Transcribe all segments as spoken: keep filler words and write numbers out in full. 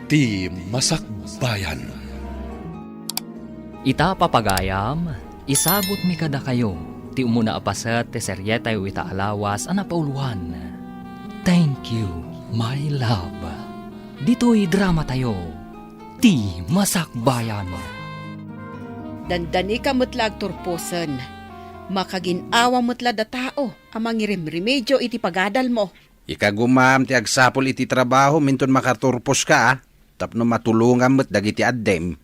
Ti Masakbayan. Ita, papagayam, isagutmi kadakayo ti umuna a paset ti serietayo ita a lawas a napauloan, Thank You, My Love. Ditoy dramatayo, Ti Masakbayan. Dandanika met la agturposen. Makagin-awa met la da tao a mangirimremedio iti pagadalmo. Ikagumam ti agsapul iti trabahom inton makaturposka, a, tapno matulongam met dagiti addim.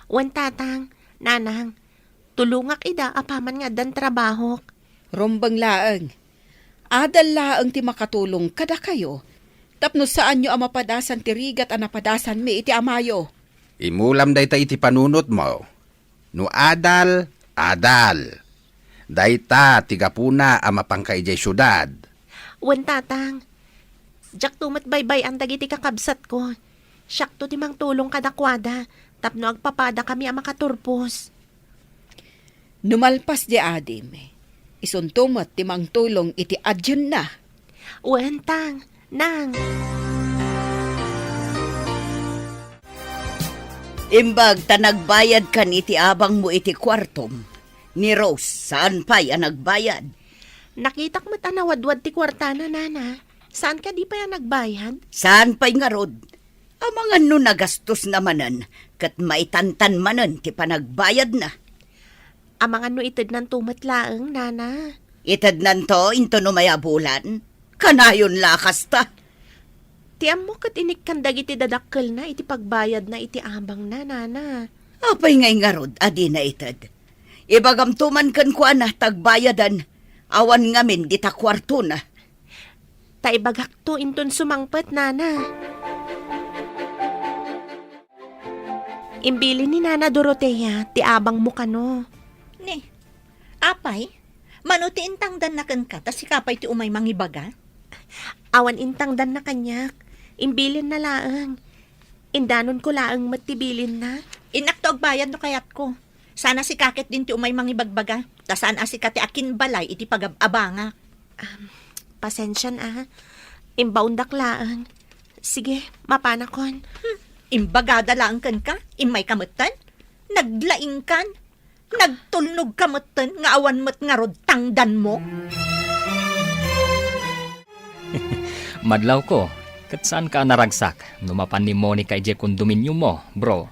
Wen, Tatang, Nanang, tulongak ida apaman nga addan trabahok. Rumbeng laeng. Adal laeng ti makatulong kadakayo tapno saanyo a mapadasan ti rigat a napadasanmi iti amayo. Imulam dayta iti panunotmo. No adal, adal. Dayta ti gapuna a mapanka idiay siudad. Wen, Tatang. Diakto met baybay-an dagiti kakabsatko. Siakto ti mangtulong kadakuada tapno agpapadakami a makaturpos. No malpas di adim, isunto met ti mangtulong iti adienna. Wen, Tang, Nang. Imbag ta nagbayadkan iti abangmo iti kuartom. Ni Rose, saan pay a nagbayad? Nakitak met a nawadwad ti kuartana, Nana. Saan kadi pay a nagbayad? Saan pay ngarud? Amangan no nagastosna manen ket maitantan manen ti panagbayadna. Amangan no itednanto met laeng, Nana. Itednanto inton umay a bulan? Kanayon la a kasta. Ti ammo ket inikkan dagiti dadakkelna iti pagbayadna iti abangna, Nana. Apay ngay ngarud a dina ited? Ibagamto man kenkuana ta agbayadan, awan ngamin dita kuartona. Ta ibagakto inton sumangpet, Nana. Imbilin ni Nana Dorotea ti abangmo kano. Ni, apay, mano ti intangdanna kenka ta sika pay ti umay mangibaga? Awan intangdanna kaniak. Imbilinna laeng. Indanonko laeng met ti bilinna. Innakto agbayad no kayatko. Saan a sika ket din ti umay mangibagbaga, ta saan a sika ti akinbalay iti pagab-abangak. Um, pasensian a. Imbaondak laeng. Sige, mapanakon. Hmm, imbagada laeng kenka, immayka metten? Naglaingkan? Nagtulnogka metten nga awan met ngarud tangdanmo? Madlawko, ket saanka a naragsak no mapan ni Monica idiay kondominiummo, bro.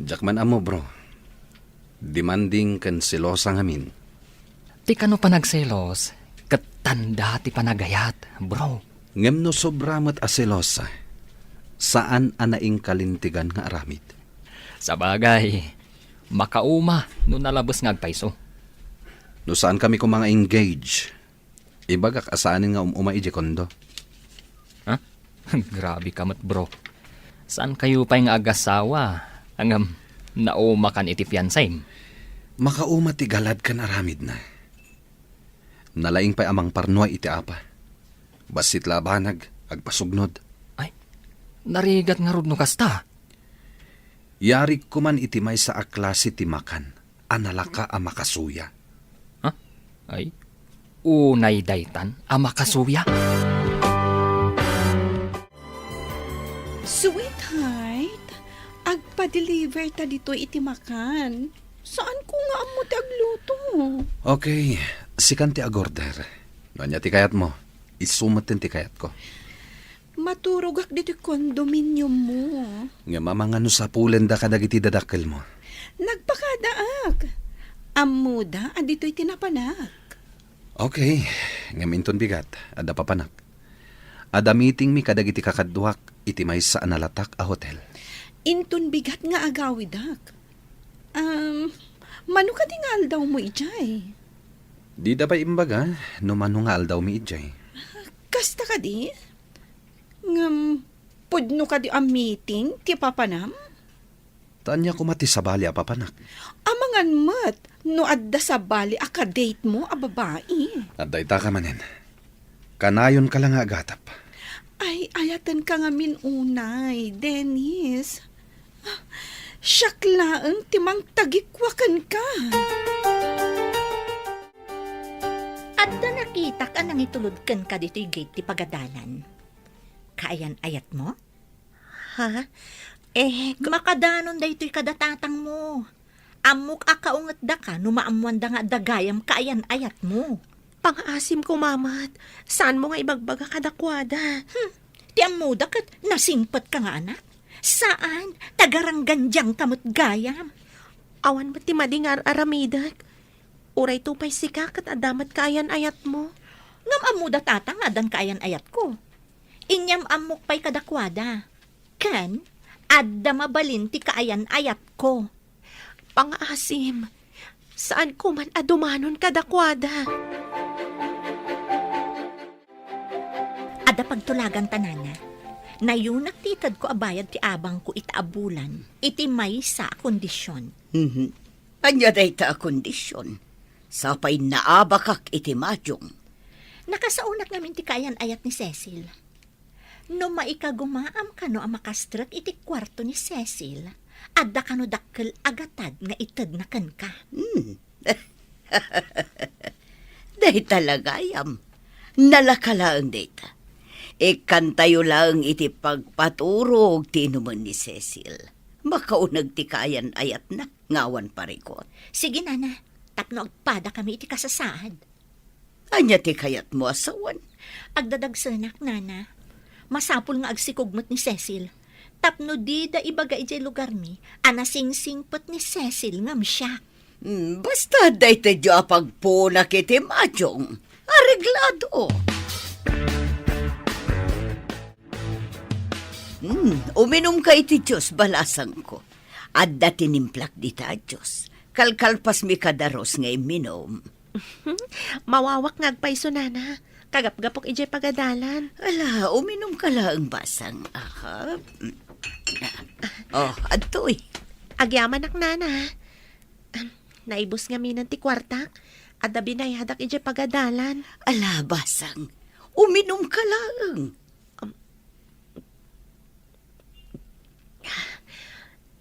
Diak man ammo, bro. Demanding ken selosa ngamin. Ti kano panagselos, ket tanda ti panagayat, bro. Ngem no sobra met a selosa, saan a naingkalintegan nga aramid. Sabagay, makauma no nalabes nga agpayso. No saankami koma nga engage, ibagak a saanen nga um-umay idiay kondo. Ha? Grabe ka met, bro. Saankayo pay nga agasawa, ngem naumakan iti fiansaem? Makauma ti galad ken aramidna. Nalaing pay a mangparnuay iti apa. Bassit la a banag, agpasugnod. Ay, narigat ngarud no kasta. Yarik koman iti maysa a klase ti makan a nalaka a makasuya. Ha? Ay, unay daytan a makasuya? Sweetheart, agpa-deliver ta ditoy iti makan. Saanko nga ammo ti agluto. Okay, sikan ti agorder. No ania ti kayatmo, isu metten ti kayatko. Maturogak ditoy kondominiummo. Ngem amangan no sapulenda kadagiti dadakkelmo. Nagpakadaak. Ammoda a ditoy ti napanak. Okay, ngem inton bigat, adda papanak. Adda meetingmi kadagiti kakaduak iti maysa a nalatak a hotel. Inton bigat nga agawidak. Um, mano kadi nga aldawmo idiay? Dida pay imbaga no mano nga aldawmi idiay. Kasta kadi? Ngem, pudno kadi a meeting ti papanam? Ta ania koma ti sabali a papanak? Amangan met no adda sabali a kadate mo a babai. Adda ita ka manen. Kanayon ka la nga agatep. Ay, ayaten ka ngamin unay, Dennis. Siak laeng ti mangtagikua kenka. Adda nakitak a nangitulod kenka ditoy gate ti pagadalan. Kaayan-ayatmo? Ha? Eh, ka- Makadanon daytoy kada tatangmo. Ammok a kaungetdaka no maammoanda nga adda gayam kaayan-ayatmo. Pangaasimko, Mama, et saanmo nga ibagbaga kadakuada. Hmm, ti ammoda ket nasingpetka nga anak. Saan, tagaranggandiangka met gayam. Awan met ti madi nga ar-aramidek. Uray to pay sika ket adda met kaayan-ayatmo. Ngem ammoda, Tatang, nga addan kaayan-ayatko. Inyam-ammok pay kadakuada. Ken adda mabalin ti kaayan-ayatko. Pangaasim, saanko man a dumanon kadakuada. Adda pagtulaganta, Nana. Nayunak ti itedko a bayad ti abangko ita a bulan iti maysa a kondision. Mhm. Ania dayta a kondision? Sapay naabakak iti majong. Nakasaonak ngamin ti kaayan-ayat ni Cecil. No maikagumaam kano a makastrek iti kuarto ni Cecil, adda kano dakkel a gatad nga itedna kenka. Hmm. Dayta la gayam. Nalaka laeng dayta. Ikkantayo laeng iti pagpaturog ti inumen ni Cecil. Makauneg ti kaayan-ayatna nga awan parikut. Sige, Nana, tapno agpadakami iti kasasaad. Ania ti kayatmo a sawen? Agdadagsenak, Nana. Masapul nga agsikog met ni Cecil. Tapno dida ibaga idiay lugarmi a nasingsingpet ni Cecil ngem siak. Hmm, basta daytoy a pagpunak iti majong. Areglado. Hmm, uminumka iti juice, balasangko. Adda tinimplak dita a juice. Kalkalpasmi kadaros nga imminum. Mawawak nga agpayso, Nana. Kagapgapok idiay pagadalan. Ala, uminumka laeng, basang. Aha. Oh, adtoy. Agyamanak, Nana. Naibus ngamin ti kuartak. Adda binayadak idiay pagadalan. Ala, basang. Uminumka laeng. Um,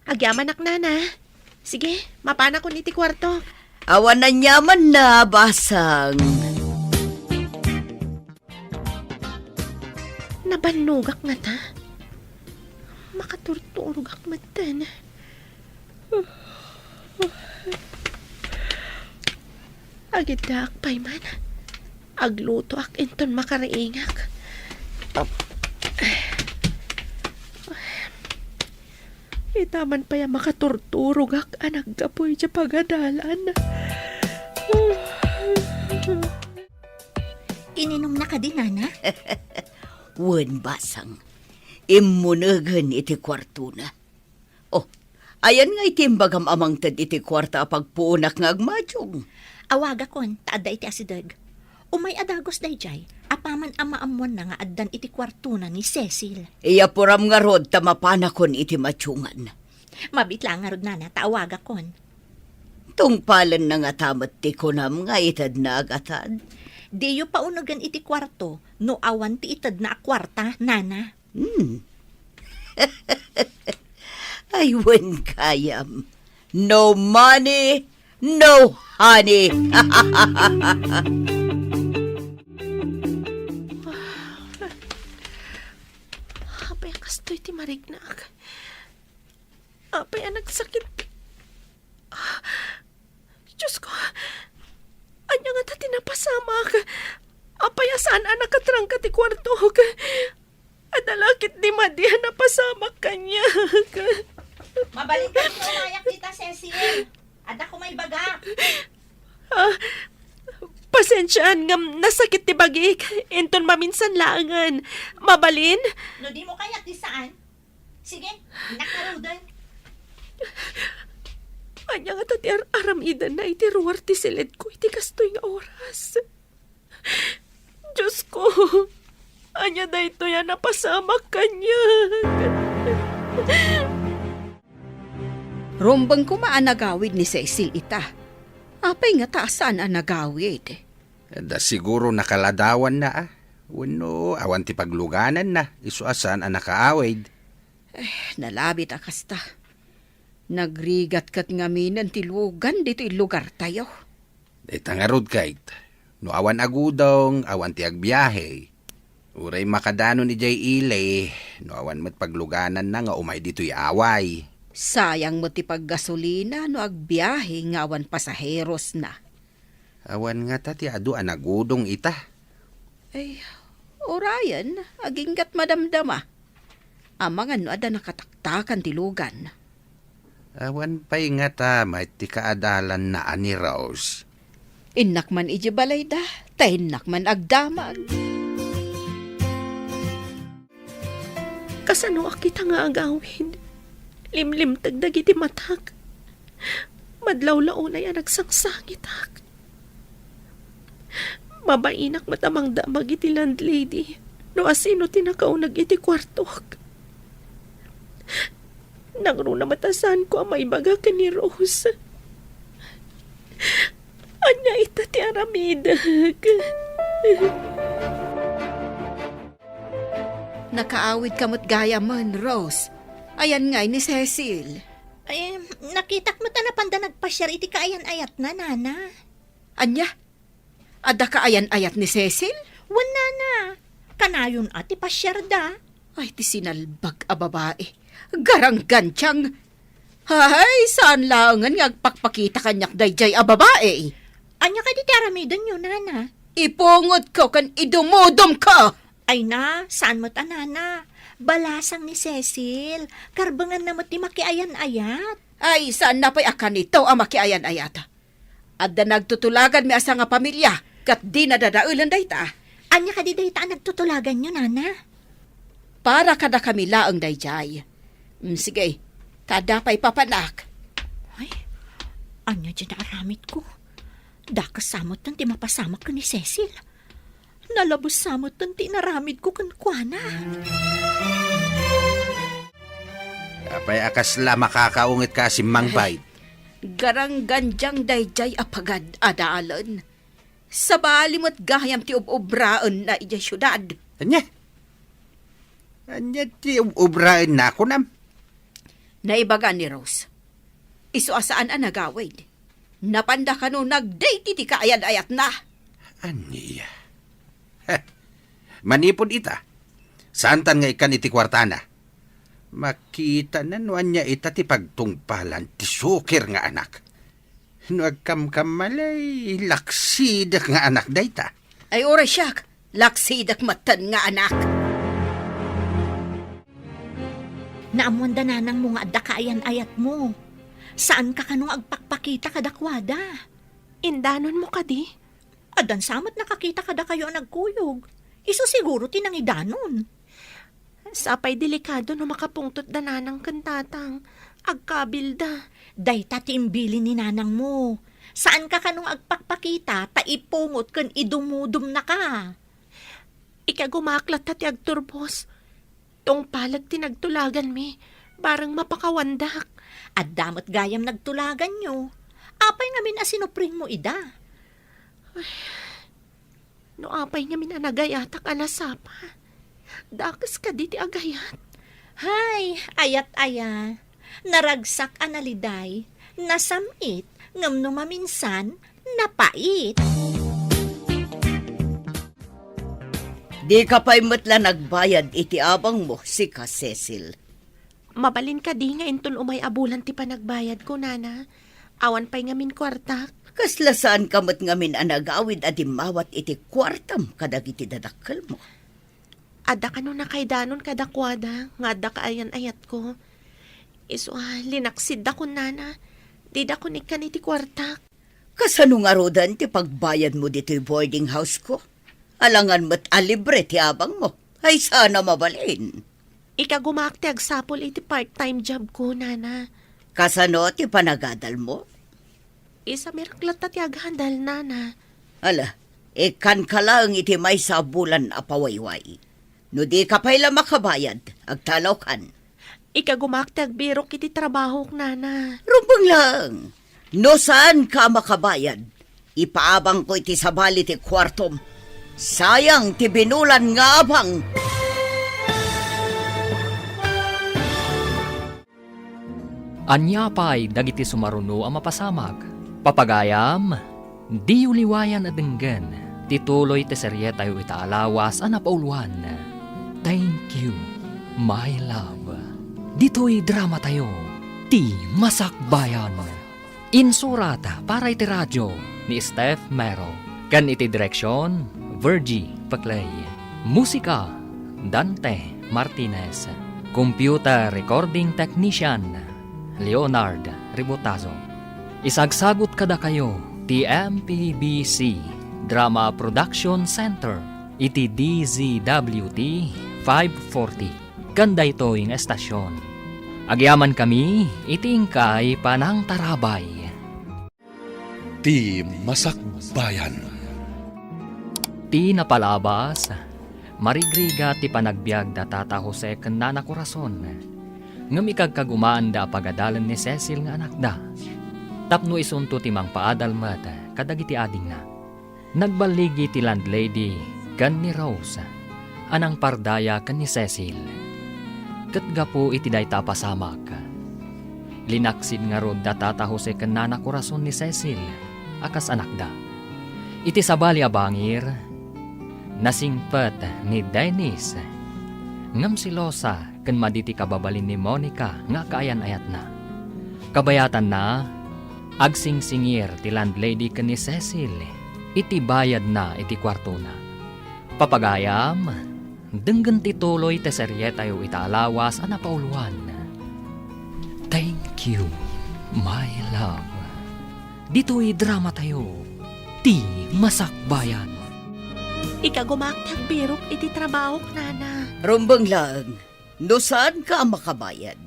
Agyamanak, Nana. Sige, mapanakon iti kuarto. Awan aniamanna, basang. Nabannogak ngata. Makaturturogak metten. Agiddaak pay man. Aglutoak inton makariingak. Ita man pay a makaturturogak a naggapu iti pagadalan. Ininumna kadi, Nana? Wen, basang. Immunegen iti kuartona. Oh, ayan nga iti imbagam a mangted iti kuarta a pagpuonak nga agmajong? Awagakon, ta adda iti asideg. Umay a dagus daydiay, apaman a maammoanna nga addan iti kuartona ni Cecil. Iyapuram ngarud ta mapanakon iti majongan. Mabit la ngarud, Nana, ta awagakon. Tungpalenna ngata met ti kunam nga itedna a gatad? Diyo paunegen iti kuarto no awan ti itedna a kuarta, Nana. Hmm. Ay, wen gayam. No money, no honey. Apay a kastoy ti mariknak? Apay a nagsakit? Ah, Diosko, ania ngata ti napasamak? Apay a saan a nakatrangka ti kuartok? Adda la ketdi madi a napasamak kaniak. Mabalin ka, umayak dita, Cecil. Adda ko maibagak. Ah, pasensiaan ngem nasakit ti bagik. Inton maminsan laengen. Mabalin? No dimo kayat, di saan? Sige, nakaruden. Ania ngata ti ar-aramidenna iti ruar ti silidko iti kastoy nga oras? Diosko, ania daytoy a napasamak kaniak? Rumbeng koma a nagawid ni Cecil ita. Apay ngata a saan a nagawid? Da siguro nakaladawanna, a. Wenno awan ti paglugananna, isu a saan a nakaawid. Eh, nalabit a kasta. Nagrigat ket ngaminen ti lugan ditoy lugartayo. Dayta ngarud, Kate. No awan agudong, awan ti agbiahe. Uray makadanon idiay ili, no awan met paglugananna nga umay ditoy away. Sayang met ti paggasolina no agbiahe nga awan pasaherosna. Awan ngata ti adu a nagudong ita. Ay, urayen, aginggat madamdama. Amangan no adda nakataktakan ti lugan. Awan pay ngata met ti kaadalanna a ni Rose. Innak man idiay balayda, ta innak man agdamag. Kasanoak ita nga agawid? Limlimteg dagiti matak. Madlawlaw unay a nagsangsangitak. Mabainak met a mangdamag iti landlady no asino ti nakauneg iti kuartok. Nangruna met a saanko a maibaga ken ni Rose. Ania ita ti aramidek? Nakaawidka met gayamen, Rose. Ayan ngay ni Cecil. Ay, nakitak met a napanda nagpasiar iti kaayan-ayatna, Nana. Ania? Adda kaayan-ayat ni Cecil? Wen, Nana. Kanayon a ti pasiarda. Ay, ti sinalbag a babae. Garanggantiang. Hay, saan laengen nga agpakpakita kaniak daydiay a babae? Ania kadi ti aramidenyo, Nana? Ipungotko ken idumudumko. Ay na, saan met a, Nana. Balasang ni Cecil. Karbenganna met ti makiayan-ayat. Ay, saanna pay a kanito a makiayan-ayat? Adda nagtutulaganmi a sangapamilia, ket dina dadaelen dayta. Ania kadi dayta a nagtutulaganyo, Nana? Para kadakami laeng daydiay. Mm, sige, ta adda pay papanak. Ay, ania diay naaramidko? Dakes sa metten ti mapasamak ken ni Cecil. Nalabes sa metten ti inaramidko kenkuana. Apay a kasla makakaungetka a simmangbayd? Garanggantiang daydiay a pagad-adalan. Sabali met gayam ti ub-ubraenna idiay siudad. Ania? Ania ti ub-ubraenna, kunam? Naibaga ni Rose. Isu a saan a nagawid. Napanda kano nagdate iti kaayan-ayatna. Ania? Heh. Manipud ita, saantan nga ikkan iti kuartana. Makitana no ania ita ti pagtungpalan ti sukir nga anak. No agkamkammalay, laksidek nga anak dayta. Ay, uray siak, laksidek metten nga anak. Naammoanda nanangmo nga adda kaayan-ayatmo. Saanka kano nga agpakpakita kadakuada. Indanonmo kadi? Addan sa met nakakita kadakayo a nagkuyog. Isu siguro ti nangidanon. Sapay delikado no makapungtotda nanang ken tatang. Agkabilda. Dayta ti imbilin ni nanangmo. Saanka kano nga agpakpakita ta ipungot ken idumudumnaka. Ikagumaak latta ti agturbos. Tungpalek ti nagtulaganmi, bareng mapakawandak. Adda met gayam nagtulaganyo. Apay ngamin a sinupringmo ida? Ay, no apay ngamin a nagayatak a nasapa, dakes kadi ti agayat. Hay, ayat aya. Naragsak a naliday, nasam-it, ngem no maminsan, napait. Dika pay met la nagbayad iti abangmo, sika, Cecil. Mabalin kadi nga inton umay a bulan ti panagbayadko, Nana? Awan pay ngamin kuartak. Kasla saanka met ngamin a nagawid a dimmawat iti kuartam kadagiti dadakkelmo? Adda kano nakaidanon kadakuada nga adda kaayan-ayatko. Isu a, linaksidakon, Nana. Didakon ikkan iti kuartak. Kasano ngaruden ti pagbayadmo ditoy boarding house-ko? Alangan met a libre ti abangmo. Ay, saan a mabalin. Ikagumaak ti agsapul iti part-time job-ko, Nana. Kasano ti panagadalmo? Isamirak latta ti aghandal, Nana. Ala, ikkanka laeng iti maysa a bulan a pawayway. No dika pay la makabayad, agtalawkan. Ikagumaak ti agbirok iti trabahok, Nana. Rumbeng laeng. No saanka a makabayad, ipaabangko iti sabali ti kuartom. Sayang ti binulan nga abang. Ania pay dagiti sumaruno a mapasamak? Papagayam, diyo liwayan a denggen Ti tuloy ti serietayo ita a lawas a napauluan, Thank You, My Love. Ditoy dramatayo, Ti Masakbayan. Insurat para iti radio ni Steph Mero, ken iti direksyon, Virgie Peclay. Musika, Dante Martinez. Computer recording technician, Leonard Ributazo. Isagsagut kadakayo ti M P B C Drama Production Center iti D Z W T five forty. Ken daytoy nga estasyon, agyamankami iti inkay panangtarabay. Ti Masakbayan. Ti napalabas, marigrigat ti panagbiag da Tata Jose ken Nana Corazon, ngem ikagkagumaanda a pagadalen ni Cecil nga anakda, tapno isunto ti mangpaadal met kadagiti adingna. Nagballigi ti landlady ken ni Rose a nangpardaya ken ni Cecil. Ket gapu iti dayta a pasamak, linaksid ngarud da Tata Jose ken Nana Corazon ni Cecil a kas anakda. Iti sabali a bangir, nasingpet ni Dennis ngem selosa ken madi ti kababalin ni Monica nga kaayan-ayatna. Kabayatanna, agsingsingir ti landlady ken ni Cecil iti bayadna iti kuartona. Papagayam, denggen ti tuloy ti serietayo ita a lawas a napauluan, Thank You, My Love. Ditoy dramatayo, Ti Masakbayan. Ikagumaak ti agbirok iti trabahok, Nana. Rumbeng laeng. No saanka a makabayad,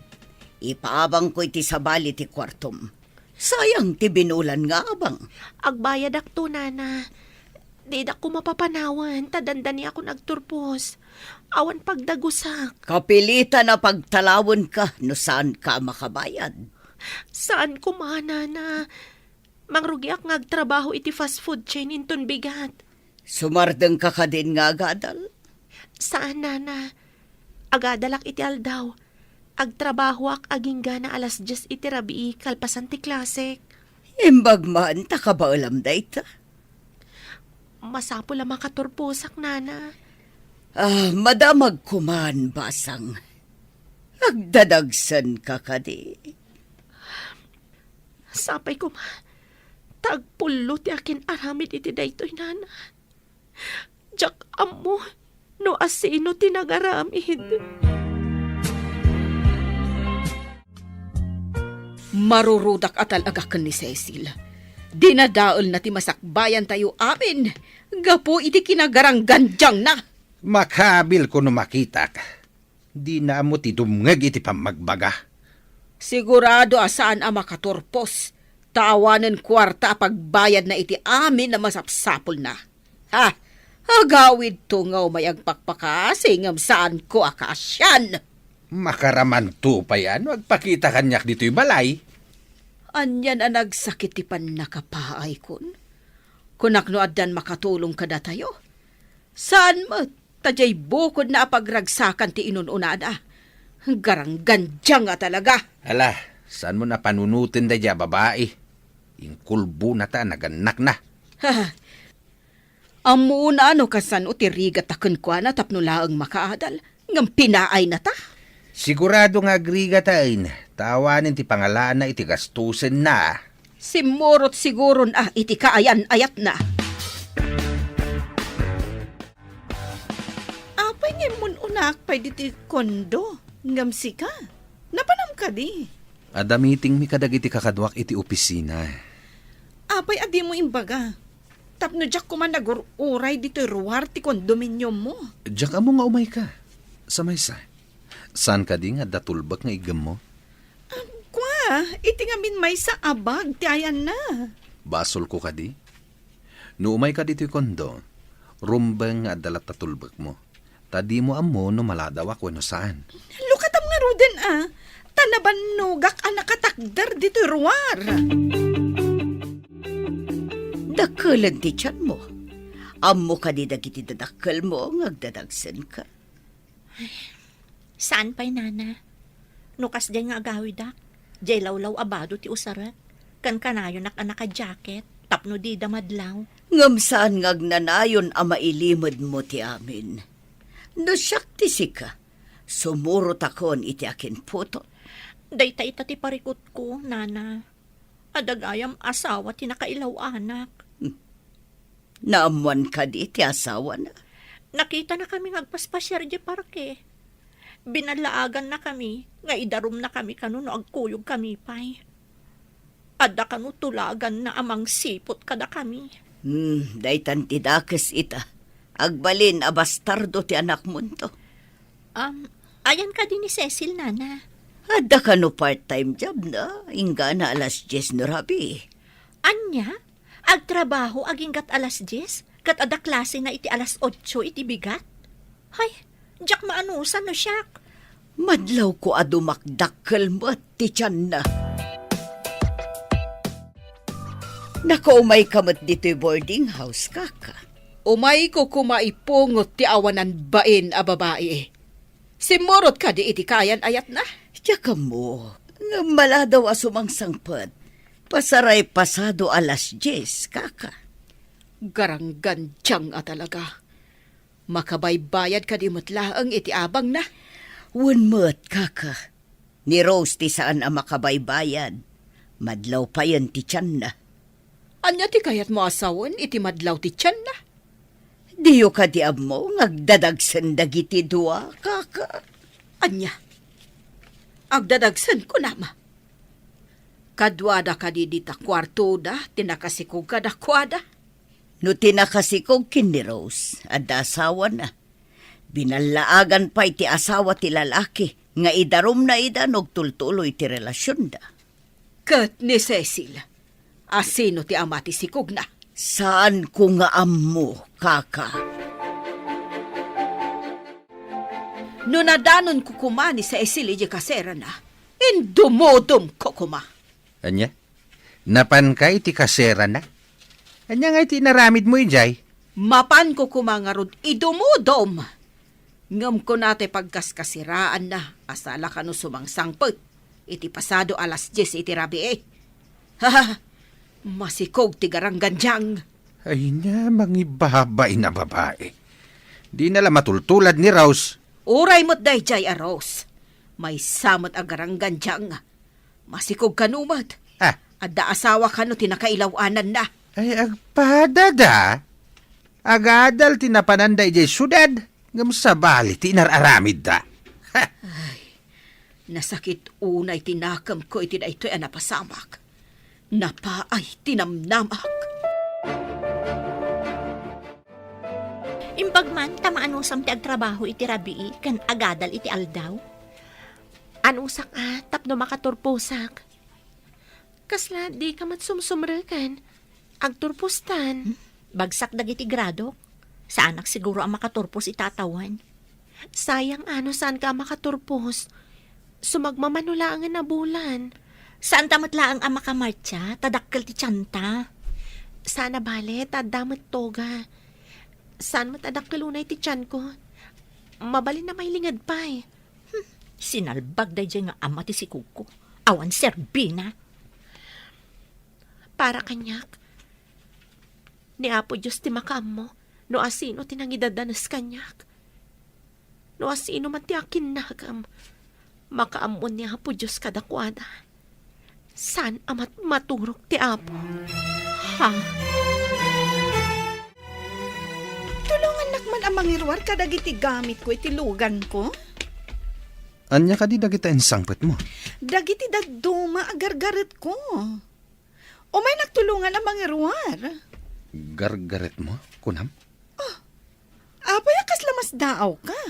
ipaabangko iti sabali ti kuartom. Sayang ti binulan nga abang. Agbayadakto, Nana. Didak koma papanawen ta dandaniakon agturpos. Awan pagdagusak. Kapilitan a pagtalawenka no saanka a makabayad. Saan koma, Nana. Mangrugiak nga agtrabaho iti fast food chain inton bigat. Sumardengka kadin nga agadal? Saan, Nana. Agadalak iti aldaw. Agtrabahoak agingga alas dies iti rabii kalpasan ti klasek. Imbag man ta kabaelam dayta. Masapul a makaturposak, Nana. Ah, madamag koman, basang. Agdadagsenka kadi? Sapay koma, ta agpullo ti akin-aramid iti daytoy, Nana. Diak ammo no asino ti nagaramid. Marurudak a talaga ken ni Cecil. Dinadaelna ti masakbayantayo amin gapu iti kinagaranggandiangna. Makabilko no makitak. Dina ammo ti dumngeg iti pammagbaga. Sigurado a saan a makaturpos, ta awanen kuarta a pagbayadna iti amin a masapsapulna. Ha? Agawidto nga umay agpakpakasi ngem saanko a kaasian. Makaramanto pay a no agpakita kaniak ditoy balay. Anian a nagsakit ti pannakapaaykon. Kunak no addan makatulong kadatayo. Saan met, ta diay bukodna a pagragsakan ti inun-unada. Garanggandiang a talaga. Ala, saanmo a panunoten daydiay a babai. Inkulbonata a nagannakna. Ha, ammoon a no kasano ti rigata kenkuana tapno laeng makaadal, ngem pinaaynata. Sigurado nga agrigataen, ta awanen ti pangalaanna iti gastusenna. Simmurot siguron a iti kaayan-ayatna. Apay nga immun-unaak pay ditoy kondo, ngem sika? Napanam kadi? Adda meetingmi kadagiti kakaduak iti opisina. Apay a dimo imbaga? Tapno diak koma nagur-uray ditoy ruar ti kondominiummo. Diak ammo nga umayka. Sa maysa, saan kadi nga adda tulbek nga iggemmo? Ah, kua, iti ngamin maysa a bag ti ayanna. Basolko kadi? No umayka ditoy kondo, rumbeng nga adda latta tulbekmo. Ta dimo ammo no maladawak wenno saan. Lukatam ngaruden a, ta nabannogak a nakatakder ditoy ruar. Dakkelen ti tianmo. Ammo kadi dagiti dadakkelmo nga agdadagsenka? Saan pay, Nana. No kasdiay nga agawidak, diay lawlaw a bado ti usarek, ken kanayonak a naka-jacket. tapno dida madlaw. Ngem saan nga agnanayon a mailimedmo ti amin. No siak ti sika, sumurotakon iti akinputol. Dayta ita ti parikutko, Nana. Adda gayam asawa ti nakailaw-anak. Naammoan kadi ti asawana? Nakitanakami nga agpaspasiar idiay parke. Binallaagannakami nga idarumnakami kano no agkuyogkami pay. Adda kano tulaganna a mangsiput kadakami. Hmm, daytan ti dakes ita. Agbalin a bastardo ti anakmonto. Um, ayan kadi ni Cecil, Nana? Adda kano part-time job na, inggana alas dies no rabii. Ania? Agtrabaho aginggat alas dies, ket adda klasena iti alas otso iti bigat? Hay, diak maanusan no siak. Madlawko a dumakdakkel met ti tianna. Nakaumayka met ditoy boarding house, kaka. Umayko koma ipungot ti awanan bain a babai. Simmurot kadi iti kayan-ayatna? Diak ammo, ngem maladaw a sumangsangpet. Pasaray pasado alas dies, kaka. Garanggandiang a talaga. Makabaybayad kadi met laeng iti abangna? Wen met, kaka. Ni Rose ti saan a makabaybayad. Madlaw payen ti tianna. Ania ti kayatmo a sawen iti madlaw ti tianna? Diyo kadi ammo nga agdadagsen dagiti dua, kaka? Ania? Agdadagsen, kunam? Kaduada kadi dita kuartoda ti nakasikog kadakuada? No ti nakasikog ken ni Rose, adda asawana. Binallaagan pay ti asawa ti lalaki nga idarumna ida no agtultuloy ti relasionda. Ket ni Cecil, asino ti ama ti sikogna? Saanko nga ammo, kaka. No nadanonko koma ni Cecil idiay kaserana, indumudomko koma. Ania? Napanka iti kaserana? Ania ngay ti inaramidmo idiay? Mapanko koma ngarud idumudom. Ngem kuna ti pagkaskasiraanna a sala kano sumangsangpet iti pasado alas dies iti rabii. Ha! Masikog ti garanggandiang. Ay na, mangibabain a babai. Dina la matultulad ni Rose. Uray met daydiay a Rose. Maysa met a garanggandiang. Masikog kano met. Ah. Adda asawa kano ti nakailaw-ananna. Ay, agpadada. Agadal ti napananda idiay siudad, ngem sabali ti inar-aramidda. Ha! Ay, nasakit unay ti nakemko iti daytoy a napasamak. Napaay ti namnamak. Imbag man ta maanusam ti agtrabaho iti rabii ken agadal iti aldaw. Anusak a tapno makaturposak. Kasla dika met sumsumreken. Agturpostan. Hmm? Bagsak dagiti gradok. Saanak siguro a makaturpos ita a tawen. Sayang a no saanka a makaturpos. Sumagmamano laengen a bulan. Saanta met laeng a makamartsa, ta dakkel ti tianta. Saan a bale, ta adda met toga. Saan met a dakkel unay ti tianko. Mabalin a mailinged pay. Hmm, sinalbag daydiay nga ama ti sikogko. Awan serbina. Para kaniak, ni Apo Dios ti makaammo no asino ti nangidadanes kaniak. No asino man ti akinnagam, makaammo ni Apo Dios kadakuada. Saan a mat-, maturog ti Apo. Ha? Tulongannak man a mangiruar kadagiti gamitko iti luganko. Ania kadi dagita insangpetmo? Dagiti dadduma a gargaretko. Umaynak tulongan a mangiruar. Gargaretmo, kunam? Oh, apay a kasla masdaawka?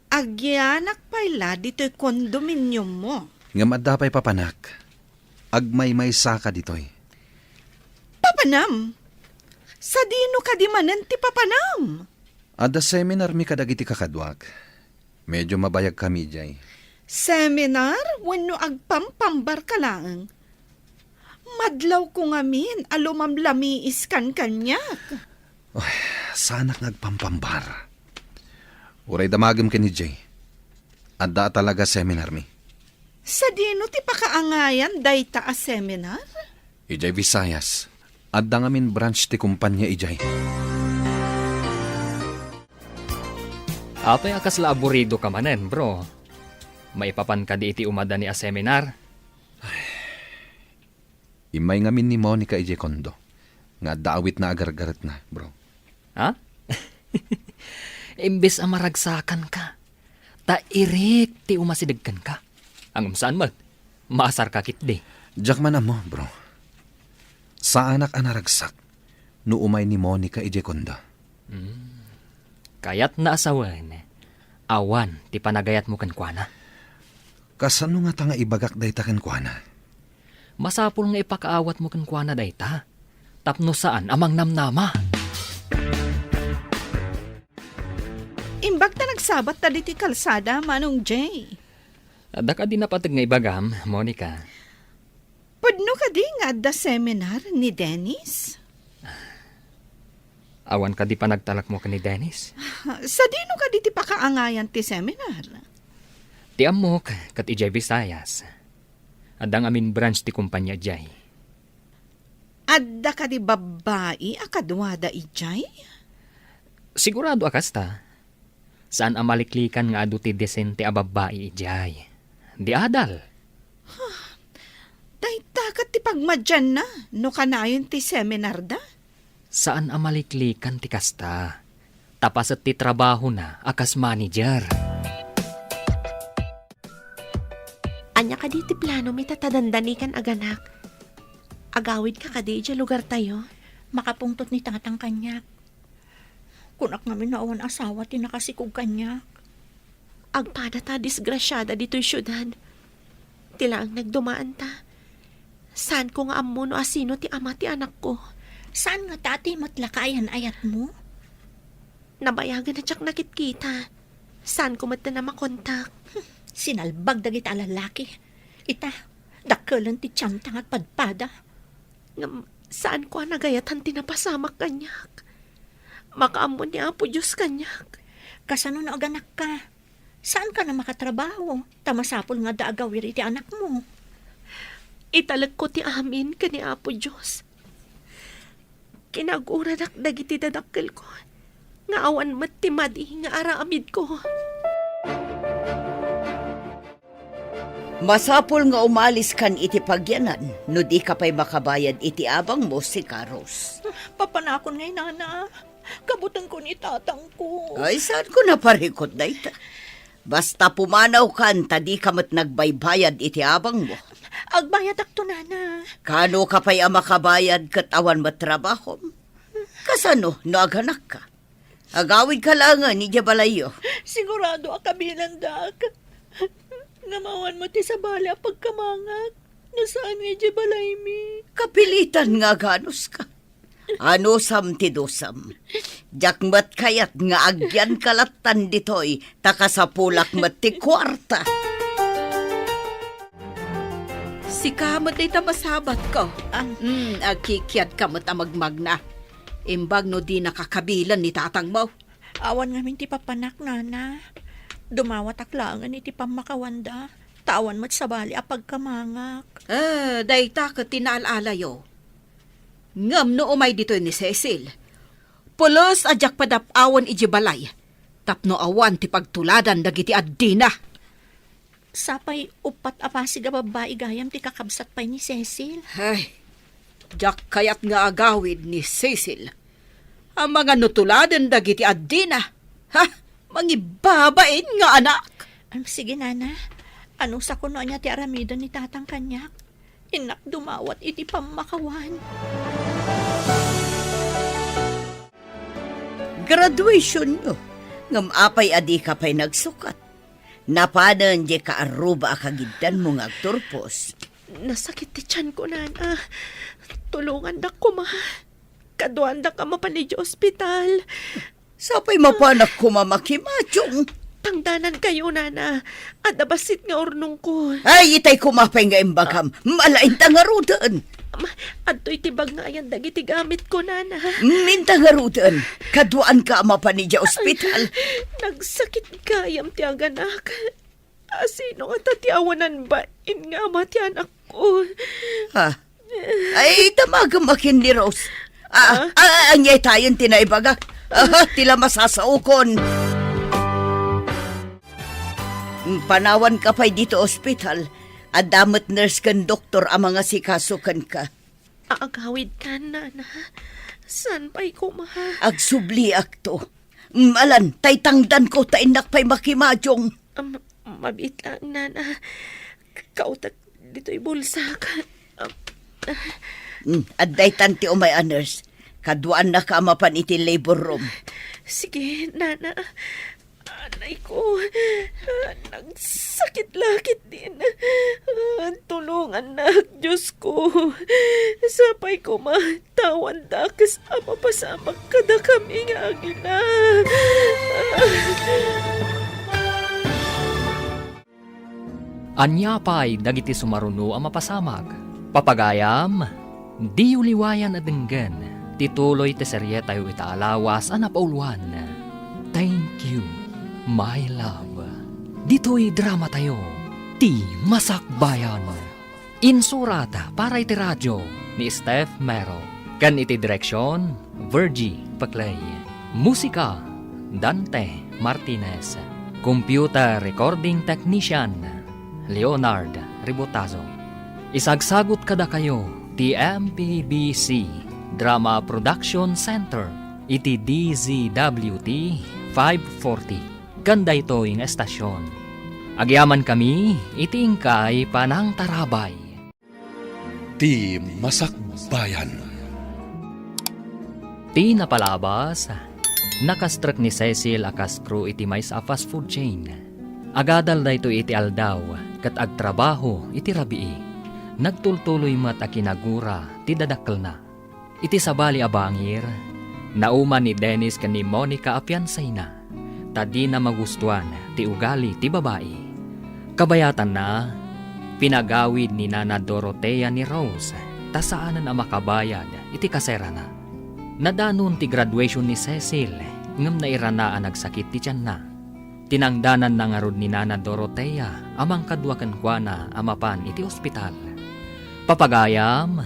Agyanak pay la ditoy kondominiummo. Ngem adda pay papanak. Agmaymaysaka ditoy. Papanam? Sadino kadi manen ti papanam? Adda seminarmi kadagiti kakaduak. Medyo mabayagkami idiay. Seminar wenno agpampambarka laeng? Madlawko ngamin a lumamlamiiskan kaniak. Ay, saanak nga agpampambar. Uray damagem ken idiay. Adda a talaga seminarmi. Sadino ti pakaangayan dayta a seminar? Idiay Visayas. Adda ngamin branch ti kumpania idiay. Apay a kasla aburidoka manen, bro? Maipapan kadi iti umadani a seminar? Immay ngamin ni Monica idiay kondo nga adda awitna a gargaretna, bro. Ha? Imbes a maragsakanka, ta irik ti umasideg kenka. Ngem saan met, maasarka ketdi. Diak man ammo, bro. Saanak a naragsak no umay ni Monica idiay kondo. Hmm. Kayatna a sawen, awan ti panagayatmo kenkuana. Kasano ngata nga ibagak dayta kenkuana? Masapul nga ipakaawatmo kenkuana dayta, tapno saan a mangnamnama. Imbag ta nagsabatta ditoy kalsada, Manong Jay. Adda kadi napateg nga ibagam, Monica? Pudno kadi nga adda seminar ni Dennis? Awan kadi panagtalekmo ken ni Dennis? Sadino kadi ti pakaangayan ti seminar? Ti ammok, ket idiay Visayas. Adda ngamin branch ti kumpania idiay. Adda kadi babbai a kaduada idiay? Sigurado a kasta. Saan a maliklikan nga adu ti disente a babbai idiay. Di adal. Dayta ket ti pagmadianna no kanayon ti seminarda. Saan a maliklikan ti kasta. Ta paset ti trabahona a kas manager. Ania kadi ti planomi ta dandani kan aganak? Agawidka kadi idiay lugartayo? Makapungtot ni tatang kaniak. Kunak ngamin no awan asawa ti nakasikog kaniak. Agpada ta disgrasiada ditoy siudad. Ti laeng nagdumaanta. Saanko nga ammo no asino ti ama ti anakko. Saan ngata ti met la kaayan-ayatmo? Nabayagen a diak nakitkita. Saanko met a makontak. Sinalbag dagiti a lalaki. Ita, dakkelen ti tianta nga agpadpada. Ngem saanko a nagayatan ti napasamak kaniak. Makaammo ni Apo Dios kaniak. Kasano no aganakka? Saanka a makatrabaho, ta masapul nga adda agawir iti anakmo. Italekko ti amin ken ni Apo Dios. Kinaguradak dagiti dadakkelko, nga awan met ti madi nga aramidko. Masapul nga umaliskan iti pagyanan no dika pay makabayad iti abangmo, Sikarus. Papanakon ngay, nana. Kabutenko ni tatangko. Ay, saanko naparikut dayta? Basta pumanawkan ta dika met nagbaybayad iti abangmo. Agbayadakto, nana. Kanoka pay a makabayad ket awan met trabahom? Kasano no aganakka? Agawidka laengen idiay balayyo. Sigurado a kabilandak. Ngem awan met ti sabali a pagkamangak no saan nga idiay balaymi. Kapilitan nga aganuska. Anusam ti dusam. Diak met kayat nga agyanka lattan ditoy, ta kasapulak met ti kuarta. Sika met dayta masabatko. Ah. Hmm, agkikiadka met a magmagna. Imbag no dinaka kabilen ni tatangmo. Awan ngamin ti papanak, nana. Dumawatak laengen iti pammakawanda, ta awan met sabali a pagkamangak. Ah, dayta ket ti naal-alayo. Ngem no umay ditoy ni Cecil, pulos a diak padap-awen idiay balay, tapno awan ti pagtuladan dagiti addina. Sapay uppat a pasig a babbai gayam ti kakabsat pay ni Cecil. Ay, diak kayat nga agawid ni Cecil. Amangan no tuladen dagiti addina. Ha? Mangibabain nga anak! Am, sige, nana. Anusakon no ania ti aramiden ni tatang kaniak. Innak dumawat iti pammakawan. Graduationyo. Ngem apay a dika pay nagsukat? Napanen diay kaarruba a kagiddanmo nga agturpos. Nasakit ti tianko, nana. Tulongandak koma. Kaduandak a mapan idiay ospital. Sapay mapanak koma makimationg. Tangdanankayo, nana. Adda bassit nga urnongko. Ay, itay koma pay nga imbagam. Malainta ngaruden. Ma, adtoy ti bag nga ayan dagiti gamitko, nana. Minta ngaruden. Kaduaanka a mapan idiay ospital. Nagsakit gayam ti aganak. Asino ngata ti awanan bain nga ama ti anakko? Ha? Ay, damagem a ken ni Rose. Ah, ah, ania tayen ti naibagak? Ah, ti la masasaokon. Panawanka pay ditoy ospital. Adda met nurse ken doktor a mangasikaso kenka. Agawidkan, Nana. Saan pay koma? Agsubliakto. Malan, tay tangdanko ta innak pay makimadung. Am, mabiit laeng, Nana. Kautek ditoy bulsak. Am, Mm, adda itan ti umay a nurse. Kaduaannaka a mapan iti labor room. Sige, Nana. Anay ko, nagsakit la ketdin. Tulongannak, Dios ko. Sapay koma, tawandak a mapasamak kadakami nga agina. Ania pay dagiti sumaruno a mapasamak? Papagayam, diyo liwayan a denggen ti tuloy ti serietayo ita a lawas a napauluan, Thank You, My Love. Ditoy dramatayo, Ti Masakbayan. Insurat para iti radio ni Steph Mero. Ken iti direksion, Virgie Paclay. Musika, Dante Martinez. Computer recording technician, Leonard Ribotazo. Isagsagut kadakayo ti M P B C Drama Production Center iti D Z W T five forty. Ken daytoy nga estasion, agyamankami iti inkay panangtarabay. Ti Masakbayan. Ti napalabas, nakastrek ni Cecil a kas crew iti maysa a fast food chain. Agadal daytoy iti aldaw ket agtrabaho iti rabii. Nagtultuloy met a kinagura ti dadakkelna. Iti sabali a bangir, nauman ni Dennis ken ni Monica a fiancéna, ta dina magustuan ti ugali ti babai. Kabayatanna, pinagawid ni Nana Dorotea ni Rose ta saanen a makabayad iti kaserana. Nadanon ti graduation ni Cecil ngem nairana a nagsakit ti tianna. Tinangdananna ngarud ni Nana Dorotea a mangkadua kenkuana a mapan iti ospital. Papagayam,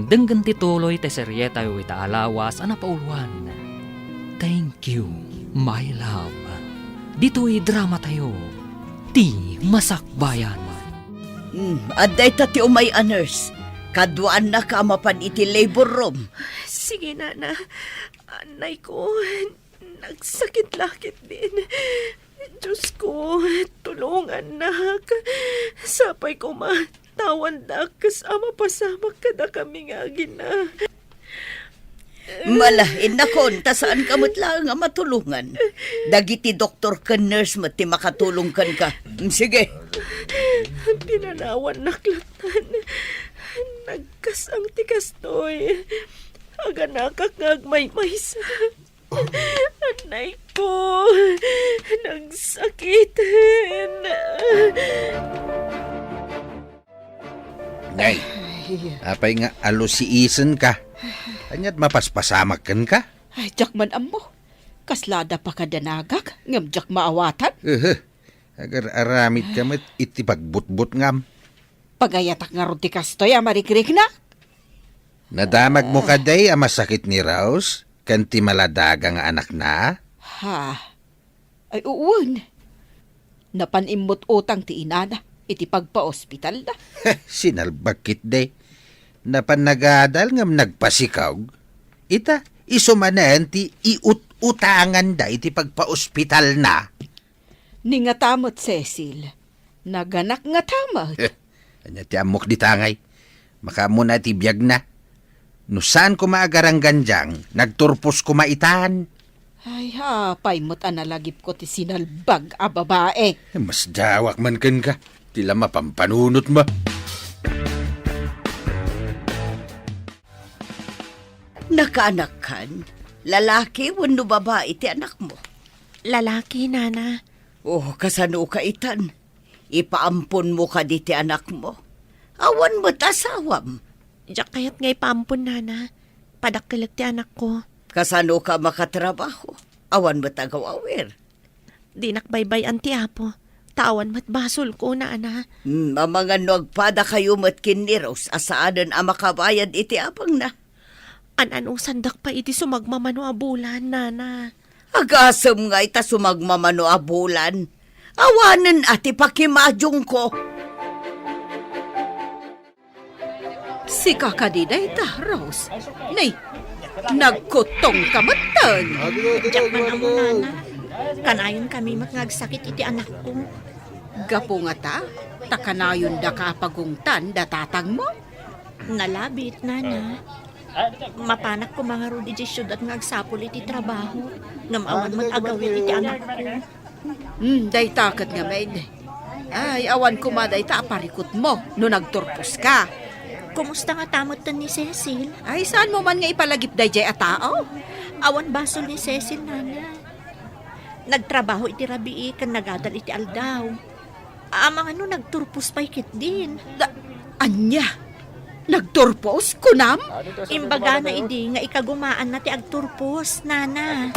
denggen ti tuloy ti serietayo ita a lawas a napauluan, Thank You, My Love. Ditoy dramatayo, Ti Masakbayan. Hmm, adda ita ti umay a nurse. Kaduaannaka a mapan iti labor room. Sige, Nana. Anay ko. Nagsakit la ketdin. Dios ko, tulongannak. Sapay koma, tawandak a mapasamak kadakami nga agina. Mala, innakon, ta saanka met laeng a matulongan. Dagiti doktor ken nurse met ti makatulong kenka. Sige. Pinanawannak lattan. Nagkas-ang ti kastoy. Aganakak nga agmaymaysa. Anay ko, nagsakiten. Nay, apay nga alusiisenka? Ania't mapaspasamak kenka? Ay, diak man ammo. Kasla adda pakadanagak, ngem diak maawatan. Ehe, agar-aramidka met iti pagbutbutngam. Pagayatak ngarud ti kastoy a marikriknak. Nadamagmo kadi a masakit ni Rose ken ti maladaga nga anakna? Ha? Ay, uwan. Napan immut utang ti inana iti pagpaospitalna. Sinalbag ketdi. Napan nagadal ngem nagpasikog. Ita, isu manen ti iut-utanganda iti pagpaospitalna. Ni ngata met, Cecil. Naganak ngata met. Eh, ania ti ammok dita ngay? Makaammona ti biagna. No saan koma a garanggandiang, nagturpos koma itan. Ay, apay met a nalagipko ti sinalbag a babae. Masdawak man kenka, ti la mapampanunotmo. Nakaanakkan, lalaki wenno babai ti anakmo? Lalaki, Nana. Oh, kasanoka itan? Ipaamponmo kadi ti anakmo? Awan met asawam. Diak kayat nga ipaampon, Nana. Padakkelek ti anakko. Kasanoka makatrabaho? Awan met agaw-awir. Dinak baybay-an ti Apo. Ta awan met basolko, nana. Hmm, amangan no agpadakayo met ken ni Rose a saanen a makabayad iti abangna. An-anusandak pay iti sumagmamano a bulan, nana. Agasem ngay ta sumagmamano a bulan. Awanen a ti pakimadiongko. Sika kadi dayta, Rose? Nay, nagkuttongka metten. Diak man ammo, nana. Kanayon kami met nga agsakit iti anakko. Gapu ngata, ta kanayondaka a pagungtan da tatangmo? Nalabit, nana. Mapanak koma ngarud idiay siudad nga agsapul iti trabaho, ngem awan met agawid iti anakko. Hmm, dayta ket ngamin. Ay, awan koma dayta a parikutmo no nagturposka. Kumusta ngata metten ni Cecil? Ay, saanmo man nga ipalagip daydiay a tao? Awan basol ni Cecil, nana. Nagtrabaho iti rabii ken nagadal iti aldaw. Amangan no nagturpos pay ketdin. Da-, ania? Nagturpos, kunam? Imbagana idi nga ikagumaanna ti agturpos, nana.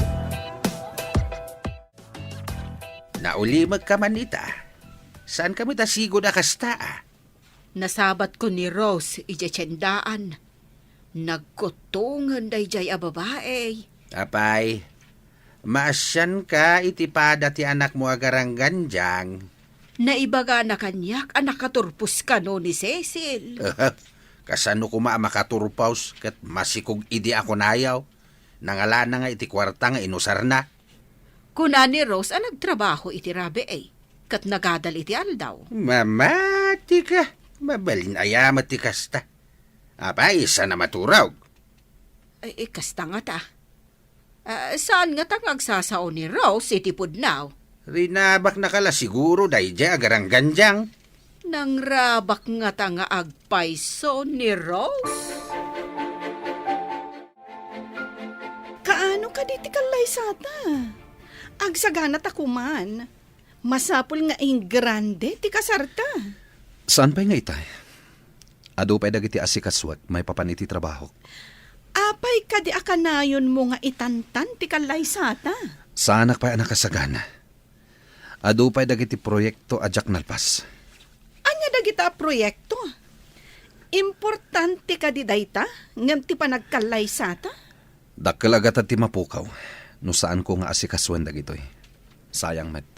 Naulimekka man ita. Saanka met a sigud a kasta, a? Nasabatko ni Rose idiay tiendaan. Nagkuttongen daydiay a babai. Apay, maasianka iti pada ti anakmo a garanggandiang. Naibagana kaniak a nakaturpos kano ni Cecil. Kasano koma a makaturpos ket masikog idi a kunayo? Nangalana nga iti kuarta nga inusarna. Kuna ni Rose a nagtrabaho iti rabii, ket nagadal iti aldaw. Mamatika, mabalin aya met ti kasta. Apay, saan a maturog? Ay, eh, kasta ngata. Ah, saan ngata nga agsasao ni Rose iti pudno? Rinabaknaka la siguro daydiay a garanggandiang. Nangrabak ngata nga agpayso ni Rose? Kaano kadi ti kallaysata? Agsaganata koman. Masapul nga ingrande ti kasarta. Saan pay nga itay? Adu pay dagiti asikasuek maipapan iti trabahok. Apay kadi a kanayonmo nga itantan ti kallaysata? Saanak pay a nakasagana. Adu pay dagiti proyekto a diak nalpas. Ania dagita a proyekto? Importante kadi dayta ngem ti panagkallaysata? Dakkel a gatad ti mapukaw no saanko nga asikasuen dagitoy. Sayang met.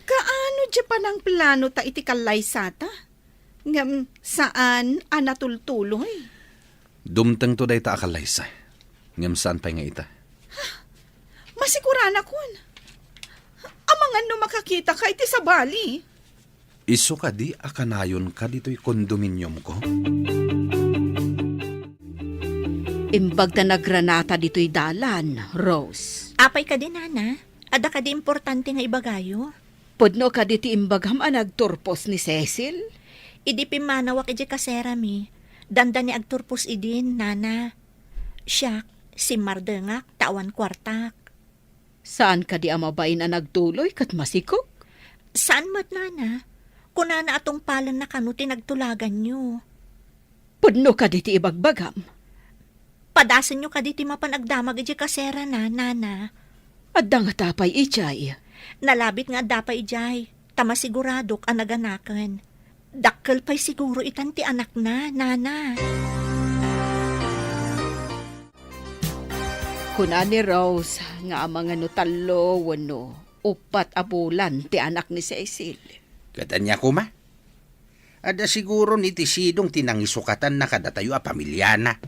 Kaano diay panangplanota iti kallaysata? Ngem saan a natultuloy? Dumtengto dayta a kallaysa. Ngem saan pay nga ita? Masiguranakon. Amangan no makakitaka iti sabali. Isu kadi a kanayonka ditoy kondominiumko? Imbag ta nagranata ditoy dalan, Rose. Apay kadi, nana? Adda kadi importante nga ibagayo? Pudno kadi ti imbagam a nagturpos ni Cecil? Idi pimmanawak idiay kaserami, dandani agturpos idin, nana. Siak, simmardengak ta awan kuartak. Saan kadi a mabain a nagtuloy ket masikog? Saan met, nana. Kunana a tungpalenna kano ti nagtulaganyo. Pudno kadi ti ibagbagam? Padasenyo kadi ti mapan agdamag idiay kaserana, nana. Adda ngata pay idiay? Nalabit nga adda pay idiay, ta masiguradok a naganaken. Dakkel pay siguro itan ti anakna, nana. Kuna ni Rose nga amangan no tallo wenno uppat a bulan ti anak ni Cecil. Ket ania koma? Adda siguron iti sidong ti nangisukatanna kadatayo a pamiliana.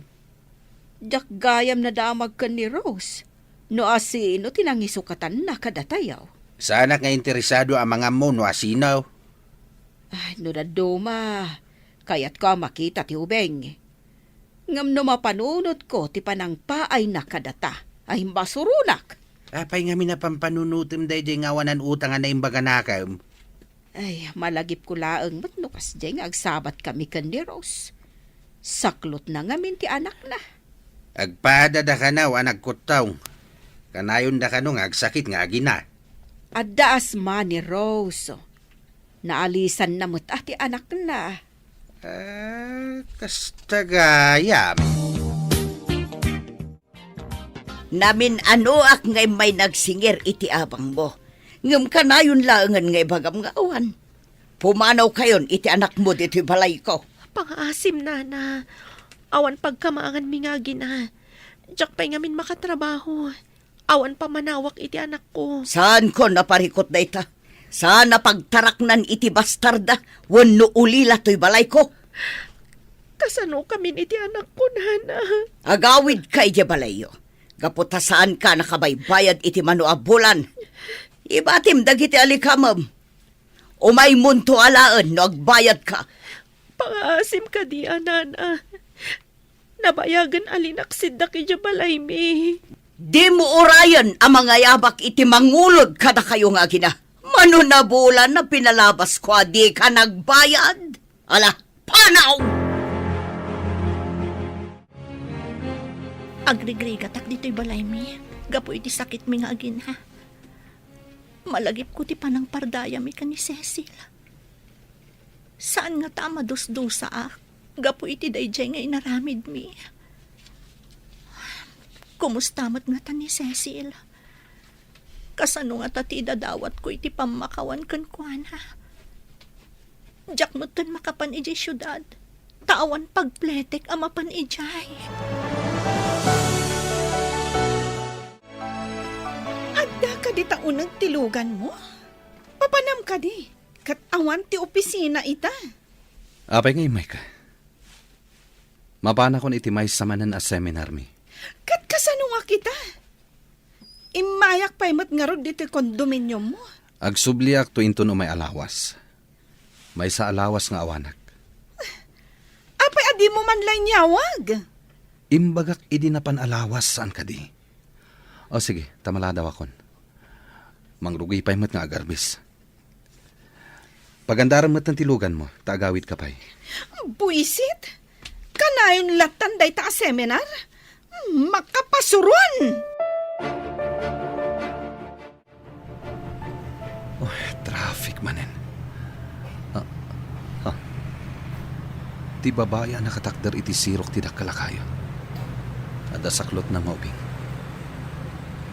Diak gayam nadamag ken ni Rose no asino ti nangisukatanna kadatayo. Saanak nga interesado a mangammo no asino. Ay, no dadduma, kayatko a makita ti ubing. Ngem no mapanunotko ti panangpaayna kadata, ay, imbasuronak. Apay ngamin a pampanunotem daydiay nga awanan utang a naimbaganakem? Ay, malagipko laeng met no kasdiay nga agsabatkami ken ni Rose. Saklotna ngamin ti anakna. Agpadada kano a nagkuttong. Kanayonda kano nga agsakit nga agina. Adda asma ni Rose. Naalisanna met a ti anakna. Ah, kasta gayam. Namin-anoak nga immay nagsingir iti abangmo. Ngem kanayon laengen nga ibagam nga awan. Pumanawkayon iti anakmo ditoy balayko. Pangaasim, Nana. Awan pagkamaanganmi nga agina. Diak pay ngamin makatrabaho. Awan pammanawak iti anakko. Saanko a parikut dayta. Saan a pagtaraknan iti bastarda wenno ulila toy balayko. Kasanokamin iti anakko, Nana? Agawidka idiay balayyo. Gapu ta saanka a nakabaybayad iti mano a bulan. Ibatim dagiti alikamem. Umaymonto alaen no agbayadka. Pangaasim kadi, Nana. Nabayagen a linaksiddak idiay balaymi. Dimo urayen a mangayabak iti mangulod kadakayo nga agina. Mano a bulan a pinalabasko a dika nagbayad? Ala, panaw! Agrigrigatak ditoy balaymi gapu iti sakitmi nga agina. Malagipko ti panangpardayami ken ni Cecil. Saan ngata a madusdusaak gapu iti daydiay nga inaramidmi. Kumusta met ngata ni Cecil? Kasano ngata ti idadawatko iti pammakawan kenkuana? Diak metten makapan idiay siudad, ta awan pagpletek a mapan idiay. Adda kadi ta uneg ti luganmo? Papanam kadi, ket awan ti opisina ita. Apay nga immayka? Mapanakon iti maysa manen a seminarmi. Ket kasano nga kita? Immayak pay met ngarud ditoy kondominiummo. Agsubliakto inton umay a lawas. Maysa a lawas nga awanak. Apay a dimo man la inyawag? Imbagak idi napan a lawas, saan kadi? O sige, ta maladawakon. Mangrugi pay met nga agarbis. Pagandarem metten ti luganmo, ta agawidka pay. Buisit! Kanayon lattan dayta a seminar? Makapasuron! Oh, traffic manen. Ah, ah. Ti babai a nakatakder iti sirok ti dakkel a kayo. Adda saklotna nga ubing.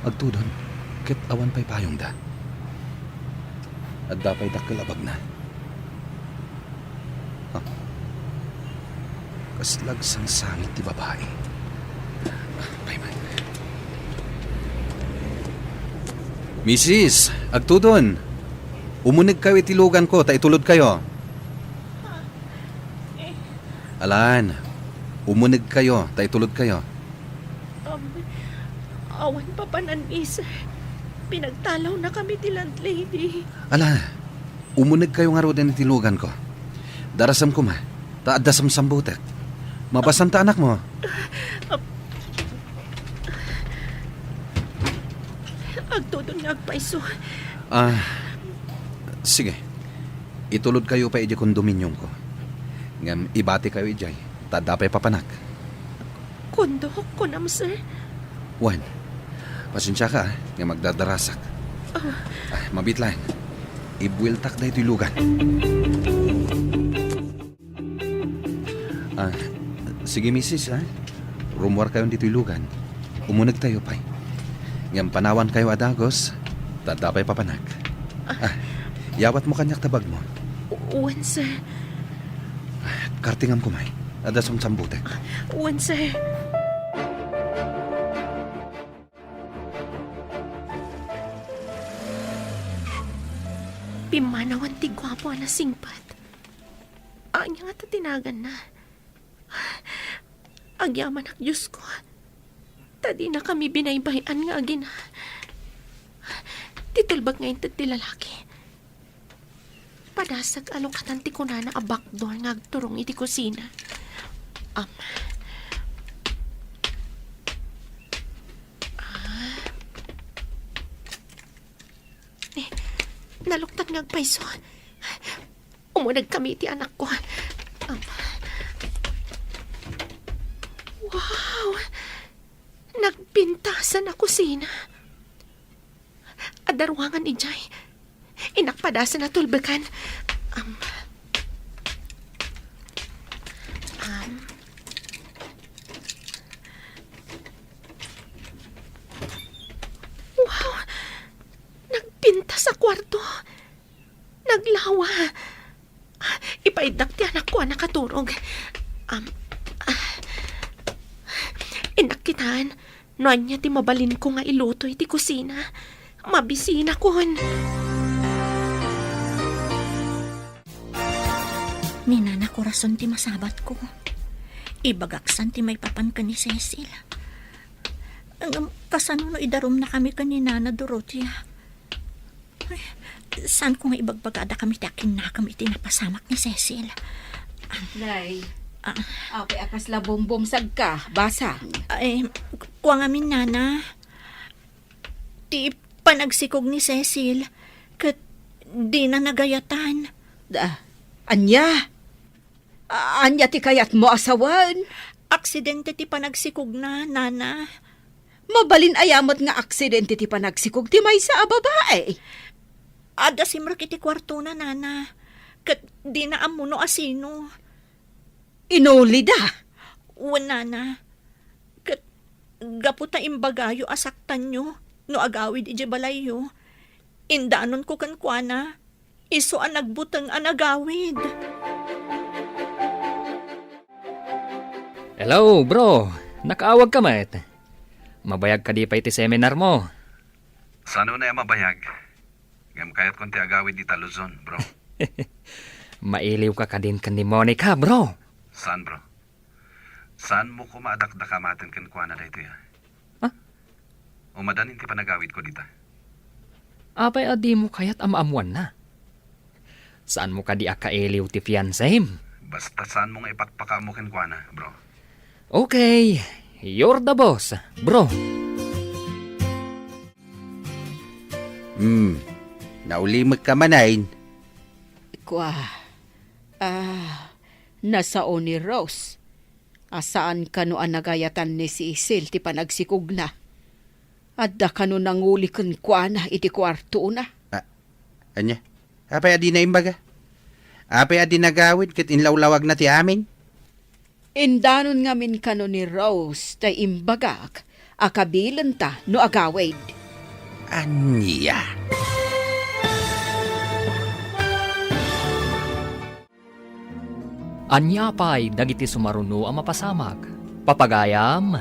Agtudon, ket awan pay payongda. Adda pay dakkel a bagna. Ah. Kasla agsangsangit ti babai. Ah, pay man. Misis, agtudon. Umunegkayo iti luganko ta itulodkayo. Alan, umunegkayo ta itulodkayo. Um, awan papanan, miss. Pinagtalawnakami ti landlady. Ala, umunegkayo ngaruden iti luganko. Darasem koma, ta adda samsambutek. Mabassan ta anakmo. Agtudon nga agpayso. Ah, sige. Itulodkayo pay idiay kondominiumko. Ngem ibatikayo idiay, ta adda pay papanak. Kondok, kunam, sir? Wen, pasensiaka, ah, nga magdadarasak. Ah. Ah, mabiit laeng. Ibueltak daytoy lugan. Ah, sige, misis, ah. Rummuarkayon ditoy lugan. Umunegtayo pay. Ngem panawankayo a dagus, ta adda pay papanak. Ah, yawatmo kaniak ta bagmo. U-, wen, sir. Ah, kartingam koma. Adda samsambutek. Wen, sir. Pimmanawan ti guapo a nasingpet. Ania ngata ti naganna? Agyamanak, Diosko, ta dinakami binaybay-an nga agina. Ti tulbek nga inted ti lalaki. Padasek a lukatan ti kunana a backdoor nga agturong iti kusina. Am. Ah. Eh, naluktan nga agpayso. Umunegkami iti anakko. Am. Wow! Nagpintasan a kusina. Adda ruangan idiay. Inakpadasan a tulbekan. Am. Am. Wow! Nagpintas a Ipaiddak ti anakko a nakaturog. Am, ah, innak kitan, no ania ti mabalinko nga iluto iti kusina. Mabisinakon. Ni Nana Corazon ti masabatko. Ibagaksan ti maipapan ken ni Cecil. Ngem kasano no idarumnakami ken ni Nana Dorothea? Ay, saanko nga ibagbagada kami ti akinnakam iti napasamak ni Cecil? Nay, Ah. apay a kasla bumbumsagka, basang. Ay, kua ngamin, Nana. Ti panagsikog ni Cecil, ket dina nagayatan. Da, ania? A-, ania ti kayatmo a sawen? Aksidente ti panagsikogna, Nana. Mabalin aya met nga aksidente ti panagsikog ti maysa a babai? Adda simrek iti kuartona, Nana. Ket dina ammo no asino. Inulida? Wen, Nana. Ket gapu ta imbagayo a saktanyo no agawid idiay balayyo, indanonko kenkuana, isu a nagbuteng a nagawid. Hello, bro. Nakaawag ka met. Mabayag kadi pay ti seminar mo? Saan unay a mabayag? Ngem kayatkon ti agawid ita Luzon, bro. Mailiw ka kadin ken ni Monica, bro. Saan, bro? Saan mo koma a dakdakamaten kenkuana daytoy, a? Ha? Umadan ti panagawidko dita. Apay a dimo kayat a maammuanna? Saan mo kadi a kailiw ti fiancem? Basta saan mo nga ipakpakaammo kenkuana, bro. Okay, you're the boss, bro. Hmm, naulimekka manen. Kua, ah, nasao ni Rose a saan kano a nagayatan ni Cecil ti panagsikogna. Adda kano nanguli kenkuana iti kuartona? Ah, ania? Apay a dina imbaga? Apay a dina nagawid ket inlawlawagna ti amin? Indanon ngamin kano ni Rose ta imbagak a kabilenta no agawid. Ania? Ania pay dagiti sumaruno a mapasamak? Papagayam,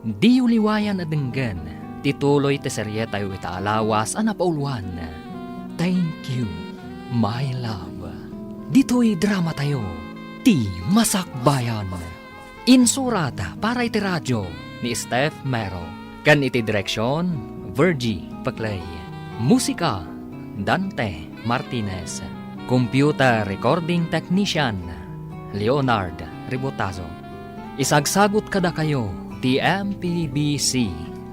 diyo liwayan a denggen ti tuloy ti serietayo ita a lawas a napauluan, Thank You, My Love. Ditoy dramatayo, Ti Masakbayan. Insurat para iti radio ni Steph Mero, ken iti direksion, Virgie Paclay. Musika, Dante Martinez. Computer recording technician, Leonard Ribotazo. Isagsagut kadakayo ti M P B C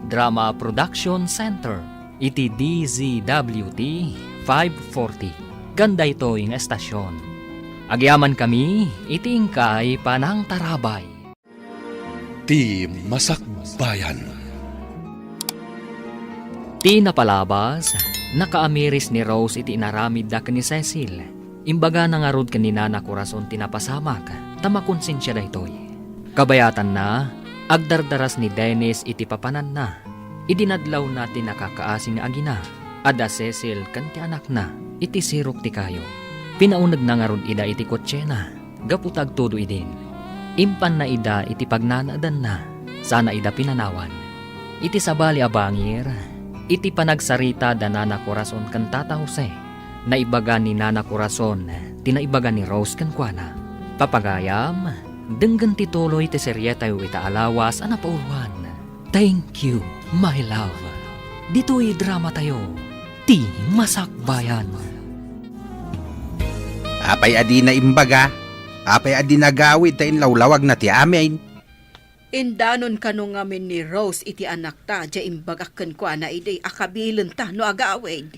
Drama Production Center iti D Z W T five forty ken daytoy nga estasyon. Agyamankami iti inkay panangtarabay. Ti Masakbayan. Ti napalabas, nakaamiris ni Rose iti inaramidda ken ni Cecil. Imbagana ngarud ken ni Nana Corazon ti napasamak, ta makonsensia daytoy. Kabayatanna, agdardaras ni Dennis iti papananna. Idi nadlawna ti nakakaasi nga agina, adda Cecil ken ti anakna iti sirok ti kayo. Pinaunegna ngarud ida iti kotsena gapu ta agtudo idin. Impanna ida iti pagnanaedanna, sana ida pinanawan. Iti sabali a bangir, iti panagsarita da Nana Corazon ken Tata Jose, naibaga ni Nana Corazon ti naibaga ni Rose kenkuana. Papagayam, denggen ti tuloy ti serietayo ita a lawas a napauluan. Thank You, My Love. Ditoy dramatayo, Ti Masakbayan. Apay a dina imbaga? Apay a dina nagawid ta inlawlawagna ti amin? Indanon kano ngamin ni Rose iti anakta, diay imbagak kenkuana idi a kabilenta no agawid.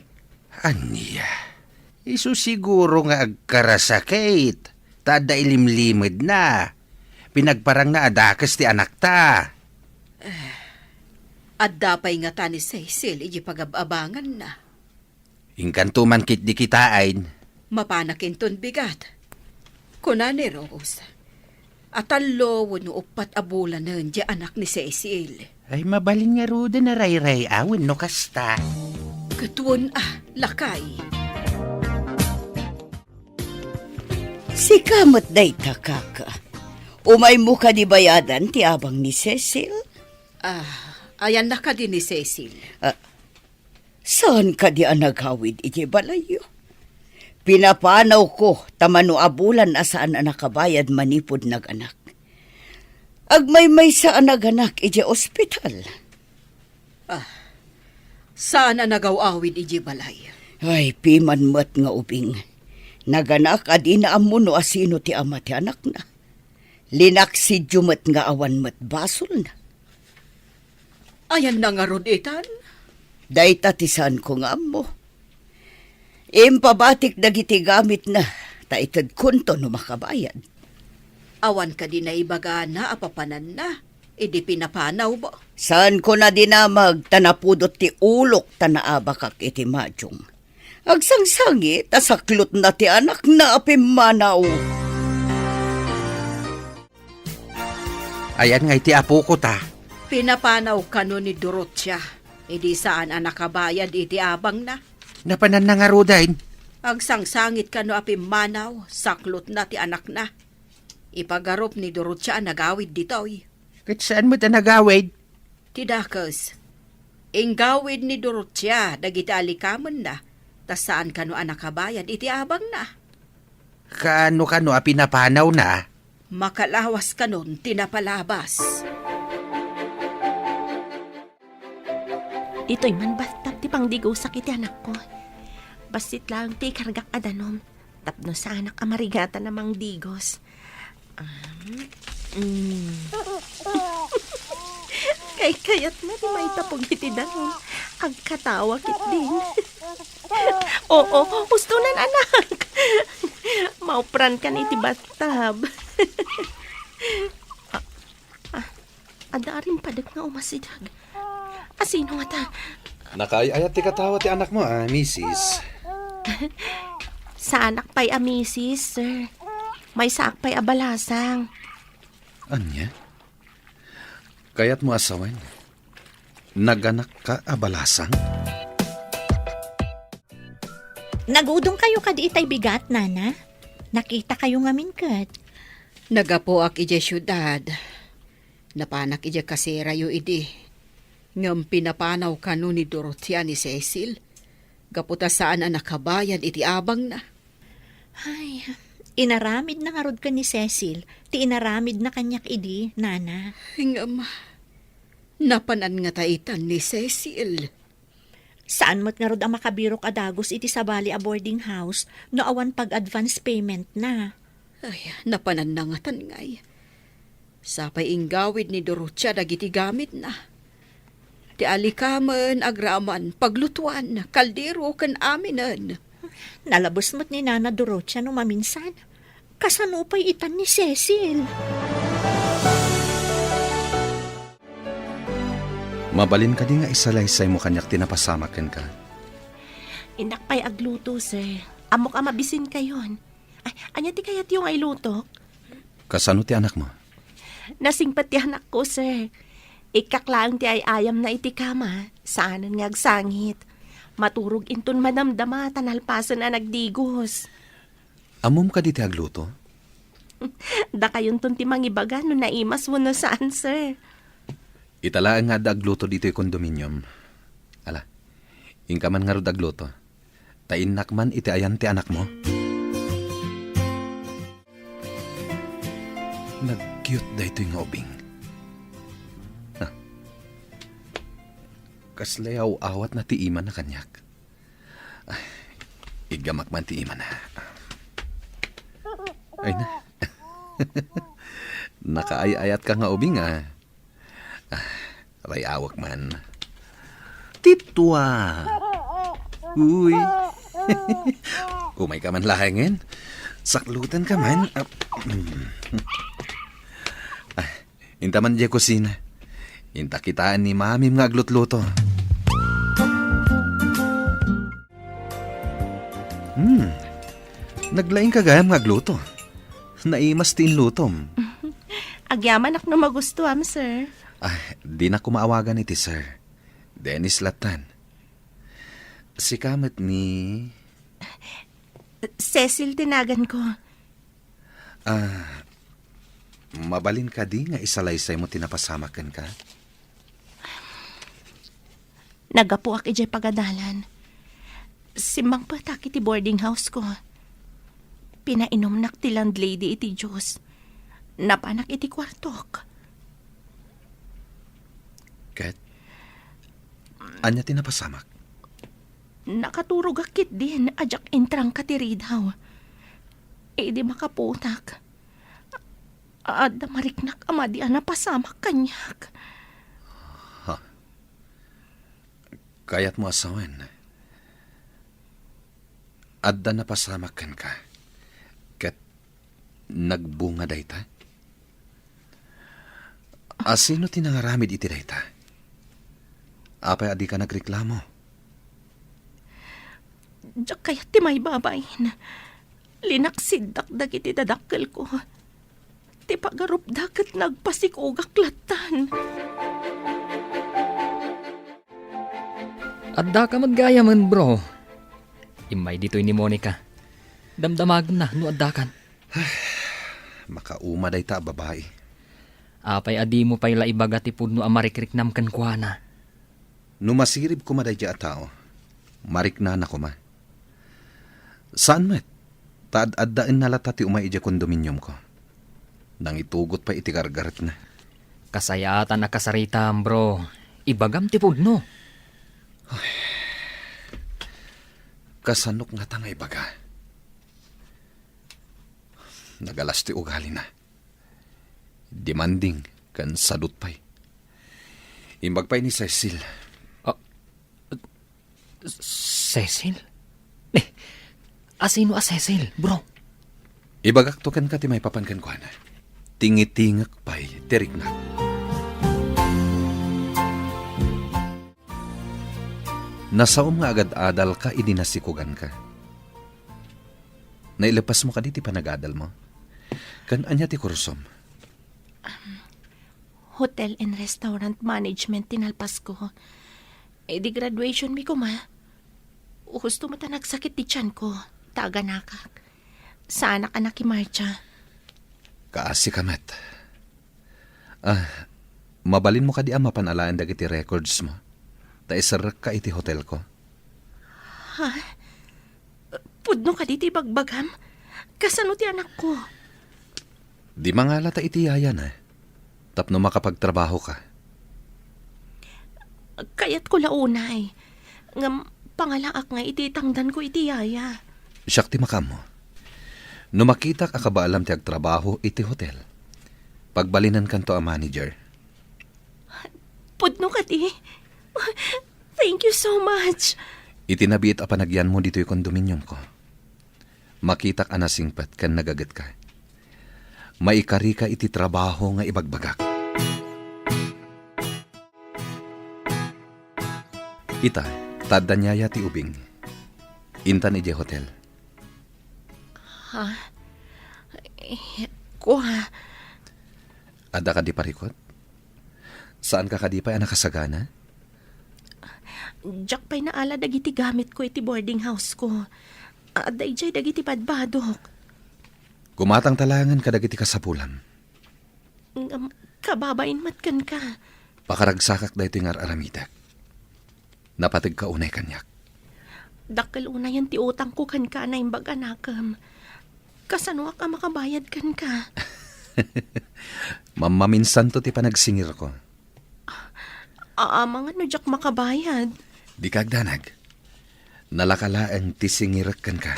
Ania? Isu siguro nga agkarasakit, ta adda ilimlimedna. Pinagparangna a dakes ti anakta. Adda pay ngata ni Cecil iti pagab-abanganna. Inkanto man ketdi kitaen. Mapanak inton bigat. Kuna ni Rose, a tallo wenno uppat a bulanen diay anak ni Cecil. Ay, mabalin ngaruden a rayray-awen no kasta. Ket wen a, lakay. Sika met dayta, kaka. Umaymo kadi bayadan ti abang ni Cecil? Ah, ayanna kadi ni Cecil? Ah, saan kadi a nagawid idiay balayyo? Pinapanawko ta mano a bulan a saan a nakabayad manipud naganak. Agmaymaysa a naganak idiay ospital. Ah, saan a nagaw-awid idiay balay? Ay, piman met nga ubing. Naganak a dina ammo no asino ti ama ti anakna. Linaksidyo met nga awan met basolna. Ayanna ngarud itan? Dayta ti saanko nga ammo. Impabatik dagiti gamitna, ta itedkonto no makabayad. Awan kadi naibagana a papananna idi pinapanawba? Saanko a dinamag ta napudot ti ulok ta naabakak iti madium. Agsangsangit a saklotna ti anakna a pimmanaw. Ayan nga iti apoko ta. Pinapanaw kano ni Dorotia, idi saan a nakabayad iti abangna? Napananna ngaruden. Agsangsangit kano a pimmanaw, saklotna ti anakna. Ipagarup ni Dorotia a nagawid ditoy. Ket saan met a nagawid? Ti dakes, inggawid ni Dorotia dagiti alikamenna, ta saan kano a nakabayad iti abangna. Kaano kano a pinapanawna? Makalawas kanon ti napalabas. Ditoy man bathtub ti pangdigosak iti anakko. Bassit laeng ti ikargak a danum tapno saanak a marigatan a mangdigos. Um, mm. Kaykayatna ti maitapog iti danum. Agkatawa ketdin. Oo, hustonan, anak. Mauprankan iti bathtub. Ah, ah, adda a rimpadek nga umasideg. Asino ngata? Nakaay-ayat ti katawa ti anakmo a misis. Saanak pay a misis, sir. Maysaak pay a balasang. Ania? Kayatmo a sawen? Naganakka a balasang? Nagudongkayo kadi itay bigat, nana? Nakitakayo ngamin ket. Naggapuak idiay siudad. Napanak idiay kaserayo idi. Ngem pinapanaw kano ni Dorotia ni Cecil gapu ta saan a nakabayad iti abangna. Ay, inaramidna ngarud ken ni Cecil ti inaramidna kaniak idi, nana. Ngem, napanan ngata itan ni Cecil? Saan met ngarud a makabirok a dagus iti sabali a boarding house no awan pag-advance payment na. Ay, napananna ngatan ngay. Sapay inggawid ni Dorotia dagiti gamitna. Ti alikamen, agraman, paglutuan, kaldero, ken aminen. Nalabes met ni Nana Dorotia no maminsan. Kasano pay itan ni Cecil? Mabalin kadi nga isalaysaymo kaniak ti napasamak kenka? Innak pay agluto, sir. Ammok a mabisinkayon. Ay, ania ti kayatyo nga ilutok? Kasano ti anakmo? Nasingpet ti anakko, sir. Ikkak laeng ti ay-ayamna iti kama. Saanen nga agsangit. Maturog inton madamdama ta nalpasen a nagdigos. Ammom kadi ti agluto? Dakayonton ti mangibaga no naimas wenno saan, sir. Ita laeng nga adda agluto ditoy condominium. Ala, inka man ngarud agluto. Ta innak man iti ayan ti anakmo. Nag-cute daytoy nga ubing. Ah. Kasla aw-awatna ti imana kaniak. Ay, iggamak man ti imana. Ay na. Nakaay-ayatka nga ubing, ah. Ah, rayawek man. Titua. Uy. Umayka man laengen. Saklutanka man. Ah, mm. Ah, inta man diay kusina. Inta kitaen ni Mamim nga aglutluto. Hmm. Naglaingka gayam nga agluto. Naimas ti inlutom. Agyamanak no magustuam, sir. Ah, dinak koma awagan iti sir. Dennis lattan. Sika met ni Cecil ti naganko. Ah, mabalin kadi nga isalaysaymo ti napasamak kenka? Naggapuak idiay pagadalan. Simmangpetak iti boarding house ko. Pinainumnak ti landlady iti juice. Napanak iti kuartok. Ket, ania ti napasamak? Nakaturogak ketdin a diak intrangka ti ridaw. Idi makaputak, adda mariknak a madi a napasamak kaniak. Ha? Kayatmo a sawen, adda napasamak kenka, ket nagbunga dayta? Asino ti nangaramid iti dayta? Apay a dika nagreklamo? Diak kayat ti maibabain. Linaksiddak dagiti dadakkelko. Ti pagarupda ket nagpasikogak lattan. Addaka met gayamen, bro. Immay ditoy ni Monica. Damdamagenna no addakan. Makauma dayta a babai. Apay a dimo pay la ibaga ti pudno a marikriknam kenkuana? No masirib koma daydiay a tao, mariknana koma. Saan met, ta ad-addaenna latta ti umay idiay kondominiumko. Nangitugot pay iti gargaretna. Kasayaatan a kasaritam, bro. Ibagam ti pudno. Ay, kasanok ngata nga ibaga? Nagalas ti ugalina. Demanding ken sadut pay. Imbag pay ni Cecil. Ah, Cecil? Eh, asino a Cecil, bro? Ibagakto kenka ti maipapan kenkuana. Tingitingek pay ti riknak. Nasaom nga agad-adalka idi nasikoganka. Nailepasmo kadi ti panagadalmo? Ken ania ti kursom? Hotel and Restaurant Management ti nalpasko. Idi graduationmi koma, husto met a nagsakit ti tianko, ta aganakak. Saanak a nakimartsa. Kaasika met. Ah, mabalinmo kadi a mapan alaen dagiti recordsmo? Ta iserrekka iti hotelko. Ha? Pudno kadi ti ibagbagam? Kasano ti anakko? Di mangala ta iti yayana, tapno makapagtrabahoka. Kayatko la unay. Ngem pangalaak nga iti tangdanko iti yaya. Siak ti makaammo. No makitak a kabaalam ti agtrabaho iti hotel, pagbalinenkanto a manager. Pudno kadi? Thank you so much. Iti nabiit a panagyanmo ditoy kondominiumko, makitak a nasingpet ken nagagetka. Maikarika iti trabaho nga ibagbagak. Ita, ta adda ni yaya ti ubing. Intan idiay hotel. Ha? Eh, kua. Adda kadi parikut? Saanka kadi pay a nakasagana? Diak pay naala dagiti gamitko iti boarding house-ko. Adda idiay dagiti badbadok. Gumatangta laengen kadagiti kasapulam. Ngem kababain met kenka. Pakaragsakak daytoy nga ar-aramidek. Napategka unay kaniak. Dakkel unayen ti utangko kenka a naimbag a nakem. Kasanoak a makabayad kenka? Mammaminsanto ti panagsingirko. Amangan no diak makabayad. Dika agdanag. Nalaka laeng ti singirek kenka.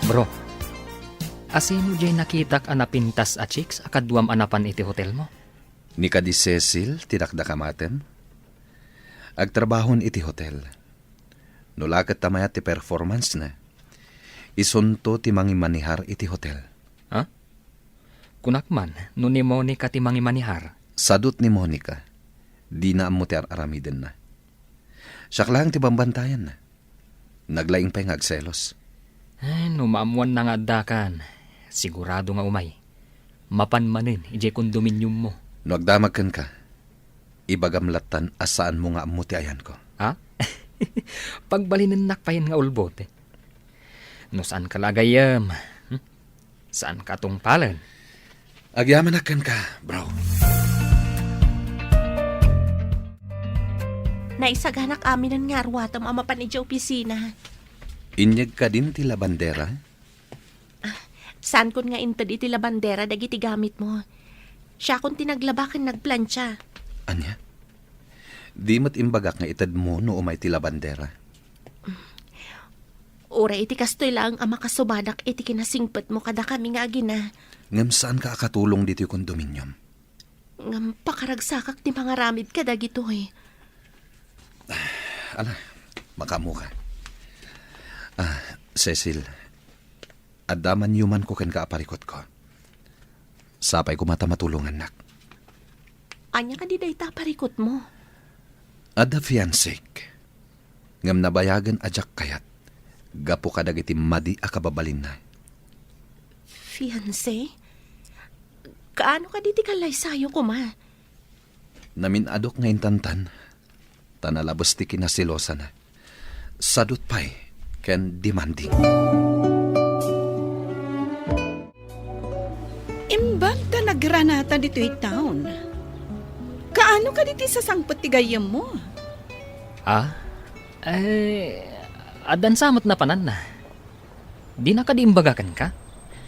Bro, asino diay nakitak a napintas a chicks a kaduam a napan iti hotelmo? Ni kadi Cecil ti dakdakamatem? Agtrabahon iti hotel. No la ket ta mayat ti performance-na, isunto ti mangimanihar iti hotel. Ha? Kunak man, no ni Monica ti mangimanihar? Sadut ni Monica, dina ammo ti ar-aramidenna. Siak laeng ti bambantayanna. Naglaing pay nga agselos. Eh, no maammuanna nga addakan, sigurado nga umay. Mapan manen idiay kondominiummo. No agdamag kenka, ibagam lattan a saanmo nga ammo ti ayanko. Ha? Pagbalinennak payen nga ulbod. No saanka la gayyem, hmm? Saanka tungpalen. Agyamanak kenka, bro. Naisaganak aminen nga arwatem a mapan idiay opisina. Inyeg kadin ti labandera? Saankon nga inted iti labandera dagiti gamitmo. Siakon ti naglaba ken nagplancha. Ania? Di met imbagak nga itedmo no umay ti labandera. Uray iti kastoy laeng a makasubadak iti kinasingpetmo kadakami nga agina. Ngem saanka a katulong ditoy kondominium? Ngem pakaragsakak ti mangaramid kadagitoy. Ala, makaammoka. Ah, Cecil, adda manyumanko kenka a parikutko. Sapay koma ta matulongannak. Ania kadi dayta a parikutmo? Adda fiancék, ngem nabayagen a diak kayat gapu kadagiti madi a kababalinna. Fiancé? Kaano kadi ti kallaysayo koma? Namin-adok nga intantan, ta nalabes ti kinaselosana. Sadot pay ken demanding. Imbag ta nagranata ditoy town. Kaano kadi ti sasangpet ti gayyemmo? Ah? Eh, addan sa met napananna. Dina kadi imbaga kenka?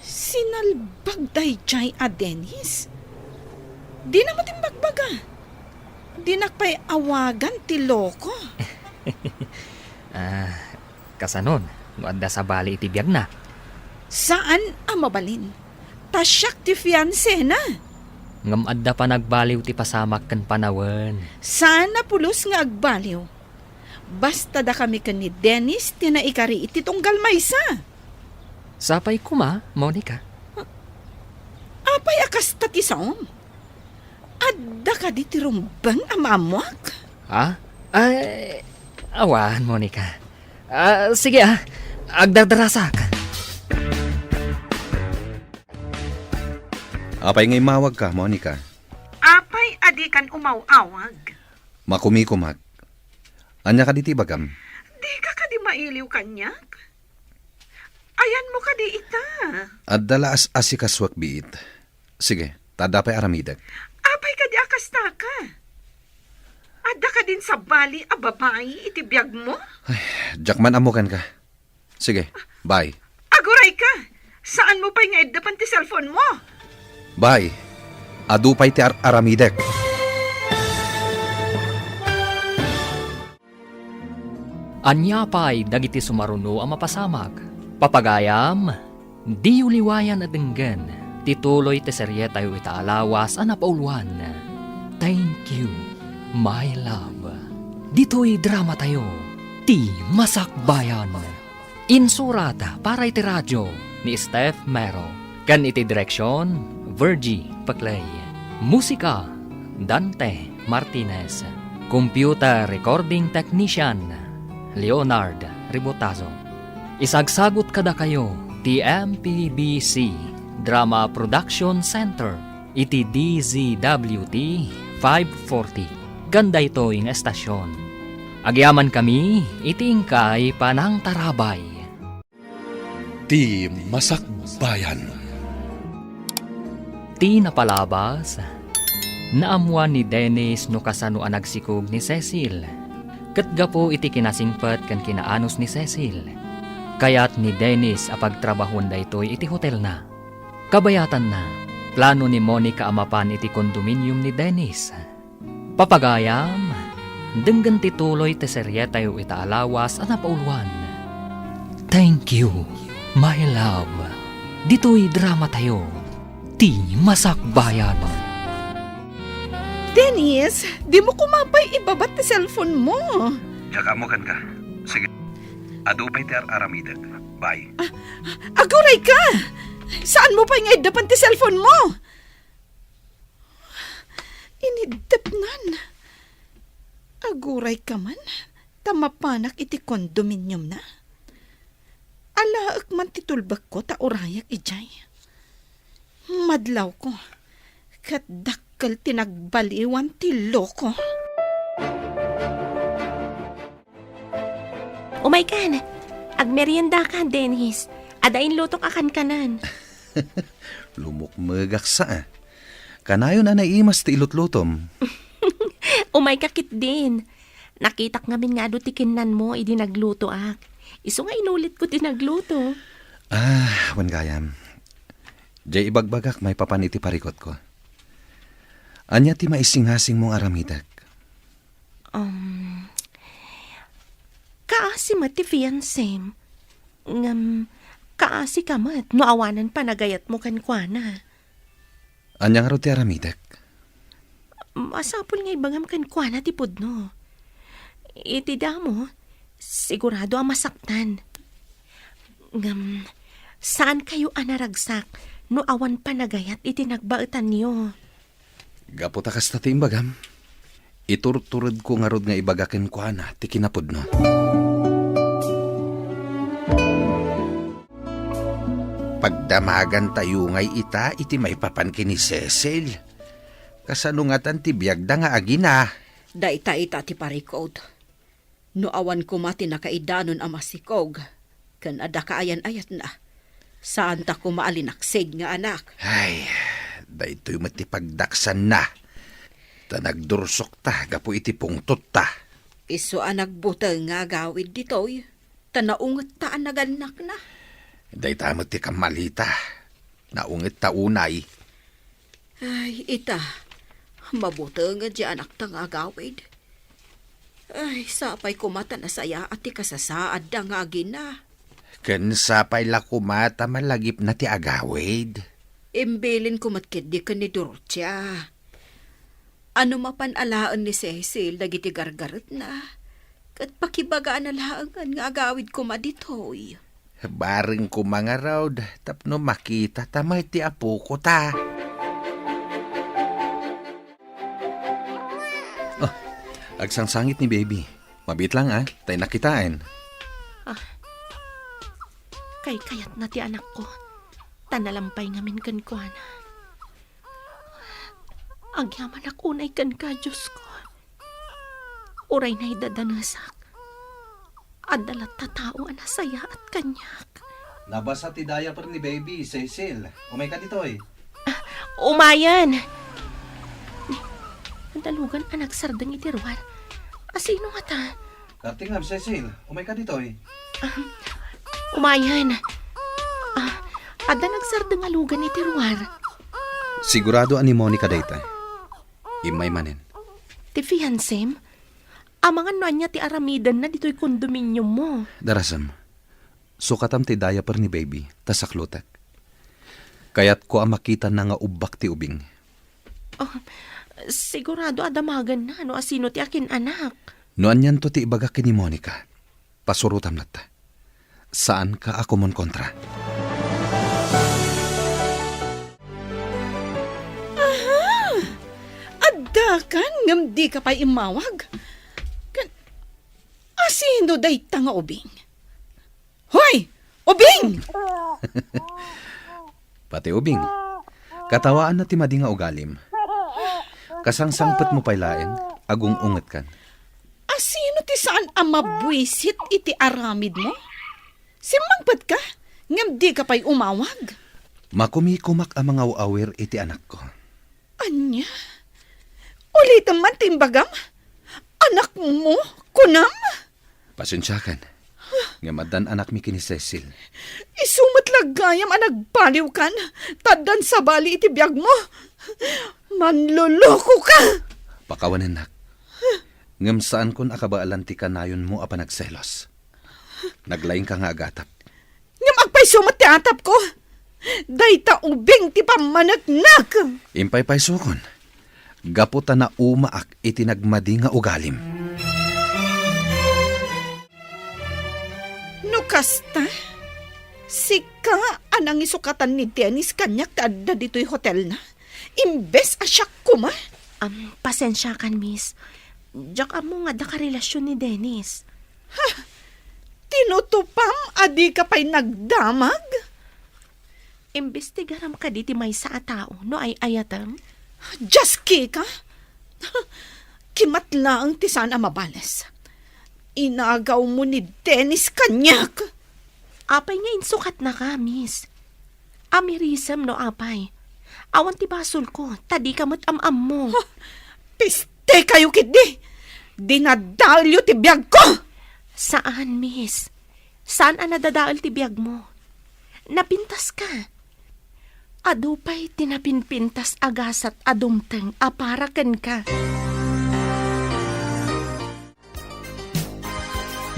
Sinalbag daydiay a Dennis. Dina met imbagbaga. Dinak pay awagan ti loko. Ah, kasanon, no adda sabali iti biagna? Saan a mabalin. Ta siak ti fiancéna. Ngem adda panagbaliw ti pasamak ken panawen. Saan a pulos nga agbaliw. Basta dakami ken ni Dennis ti naikari iti tunggal maysa. Sapay koma, Monica. Apay a kasta ti saom? Adda kadi ti rumbeng a maammoak? Ha? Ay, awan, Monica. Ah, sige, ah. Agdardarasak. Apay nga immawagka, Monica? Apay a dikan umaw-awag? Makumikumak. Ania kadi ti ibagam? Dika kadi mailiw kaniak? Ayanmo kadi ita? Adda la as-asikasuak biit. Sige, ta adda pay aramidek. Apay kadi a kastaka? Adda kadin sabali a babai iti biagmo? Ay, diak man ammo kenka. Sige, bye. Aguray ka! Saanmo pay nga iddepen ti cellphone mo? Bye. Adu pay ti ar-aramidek. Ania pay dagiti sumaruno a mapasamak? Papagayam, diyo liwayan a denggen ti tuloy ti serietayo ita a lawas a napauluan, Thank You, My Love. Ditoy dramatayo, Ti Masakbayan. Insurat para iti radio ni Steph Mero, ken iti direksion, Virgie Peclay. Musika, Dante Martinez. Computer recording technician, Leonard Ribotazo. Isagsagut kadakayo ti M P B C Drama Production Center iti D Z W T five forty, ken daytoy nga estasion. Agyamankami iti inkay panangtarabay. Ti Masakbayan. Ti napalabas, naammoan ni Dennis no kasano a nagsikog ni Cecil. Ket gapu iti kinasingpet ken kinaanus ni Cecil, kayat ni Dennis a pagtrabahoen daytoy iti hotelna. Kabayatanna, plano ni Monica a mapan iti kondominium ni Dennis. Papagayam, denggen ti tuloy ti serietayo ita a lawas a napauluan, Thank You, My Love. Ditoy dramatayo, Ti Masakbayan. Dennis, dimo koma pay ibabat ti cellphone mo. Diak ammo kenka. Sige. Adu pay ti ar-aramidek. Bye. Ah, aguray ka! Saanmo pay nga iddepen ti cellphone mo? Iniddepnan. Aguray ka man, ta mapanak iti kondominiumna. Alaek man ti tulbekko ta urayak idiay. Madlawko, ket dakkel ti nagbaliwan ti loko. Umaykan, agmeriendaka, Dennis. Adda inlutok a kankanan. Lumukmegak sa, ah. Kanayon a naimas ti ilutlutom. Umayka ketdin. Nakitak ngamin nga adu ti kinnanmo idi naglutoak. Isu nga inulitko ti nagluto. Ah, wen gayam. Diay ibagbagak maipapan iti parikutko. Ania ti maisingasingmo nga aramidek? Um, kaasi met ti fiancem. Ngem, kaasi ka met no awanen panagayatmo kenkuana. Ania ngarud ti aramidek? Masapul nga ibagam kenkuana ti pudno. Iti damo, sigurado a masaktan. Ngem, saan kayo a naragsak no awan panagayat iti nagbaetanyo? Gapu ta kasta ti imbagam, iturturedko ngarud nga ibaga kenkuana ti kinapudno. Pagdamagantayo ngay ita iti maipapan ken ni Cecil. Kasano ngatan ti biagda nga agina? Dayta ita ti parikut. No awan koma ti nakaidanon a masikog ken adda kaayan-ayatna, saanta koma a linaksid nga anak. Ay, daytoy met ti pagdaksanna. Ta nagdursokta gapu iti pungtotta. Isu a nagbuteng nga agawid ditoy, ta naungetta a nagannakna. Dayta met ti kammalita. Naungetta unay. Ay, ita, mabuteng diay anakta nga agawid. Ay, sapay koma ta nasayaat ti kasasaadda nga agina. Ken sapay la koma ta malagipna ti agawid. Imbilinko met ketdi ken ni Dorotia. Ano mapan alaen ni Cecil dagiti gargaretna, ket pakibagana laengen nga agawid koma ditoy. Bareng koma ngarud tapno makitata met ti apoko ta. Ah, agsangsangit ni Baby. Mabiit lang, ah, ta innak kitaen. Ah, kaykayatna ti anakko, ta nalampay ngamin kenkuana. Agyamanak unay kenka, Diosko. Uray naidadanesak, adda latta tao a nasayaat kaniak. Nabasa ti diaper ni Baby, Cecil. Umayka ditoy. Ah, umayen! Nadalugan a nagsardeng iti ruar. Asino ngata? Kartingam, Cecil. Umayka ditoy. Ah, umayen. Ah, adda nagsardeng a lugan iti ruar. Sigurado a ni Monica dayta. Immay manen. Ti fiancem? Amangan no ania ti aramidenna ditoy kondominiummo. Darasem, sukatam ti diaper ni Baby, ta saklotek. Kayatko a makitana nga ubbak ti ubing. Oh, sigurado a damagenna no asino ti akin-anak. No anianto ti ibagak ken ni Monica, pasurotam latta. Saanka a kumonkontra. Aha! Addakan ngem dika pay immawag? Ken, asino dayta nga ubing? Hoy! Ubing! Pati ubing, katawaanna ti madi nga ugalim. Kasangsangpetmo pay laeng, agung-ungetkan. Asino ti saan a mabuisit iti aramidmo? Simmangpetka, ngem dika pay umawag. Makumikumak a mangaw-awir iti anakko. Ania? Ulitem man ti imbagam? Anakmo, kunam? Pasensiakan. Ngem addan anakmi ken ni Cecil. Isu met la gayam a nagbaliwkan, ta addan sabali iti biagmo. Manlolokoka! Pakawanennak. Ngem saankon a kabaelan ti kanayonmo a panagselos. Naglaingka nga agatap. Ngem agpayso met ti atapko. Dayta ubing ti pammaneknek. Impaypaysokon, gapu ta naumaak iti nagmadi nga ugalim. No kasta, sika a nangisukatan ni Dennis kaniak ti adda ditoy hotelna? Imbes a siak koma? Am, pasensiakan, miss. Diak ammo nga adda karelasion ni Dennis. Ha? Tinutupam a dika pay nagdamag? Imbestigaram kadi ti maysa a tao no ay-ayatem? Dios, Kika! Kimat laeng ti saan a mabales. Inagawmo ni Dennis kaniak! Apay nga insukatnaka, miss? Amirisem no apay. Awan ti basolko, ta dika met am-ammo. Huh! Piste kayo ketdi! Dinadaelyo ti biagko! Saan, miss. Saan a nadadael ti biagmo. Napintaska. Adu pay ti napinpintas a gasat a dumteng a para kenka.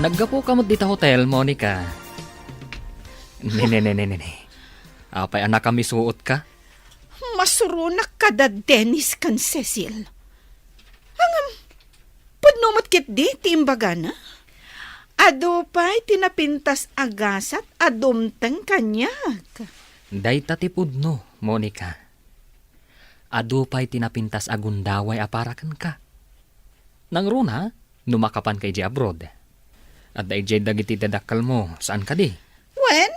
Naggapuka met dita hotel, Monica. Ne, ne, ne, ne, ne, ne. Apay a nakamisuotka? Masuronak kada Dennis ken Cecil. Ngem, pudno met ketdi ti imbagana. Adu pay ti napintas a gasat a dumteng kaniak. Dayta ti pudno, Monica. Adu pay ti napintas a gundaway a para kenka. Nangruna, no makapanka idiay abroad. Adda idiay dagiti dadakkelmo, saan kadi? Wen,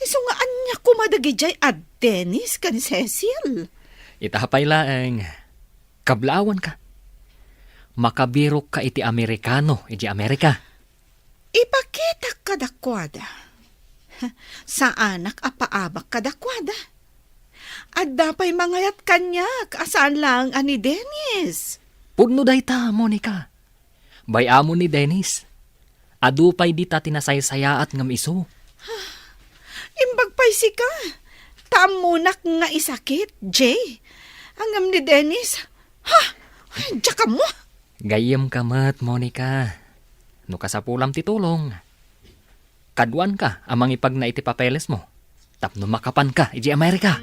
isu nga ania koma dagidiay a Dennis ken Cecil? Ita pay laeng, kablaawanka. Makabirokka iti Amerikano idiay Amerika. Ipakitak kadakuada. Saanak a paabak kadakuada. Adda pay mangayat kaniak a saan laeng a ni Dennis. Pudno dayta, Monica. Bay-am ni Dennis. Adu pay dita ti nasaysayaat ngem isu. Imbag pay sika. Ta ammonak nga isakit, Jay. Ngem ni Dennis, ha? Diak ammo. Gayyemka met, Monica. No kasapulam ti tulong, kaduanka a mangipagna iti papelesmo tapno makapanka idiay Amerika.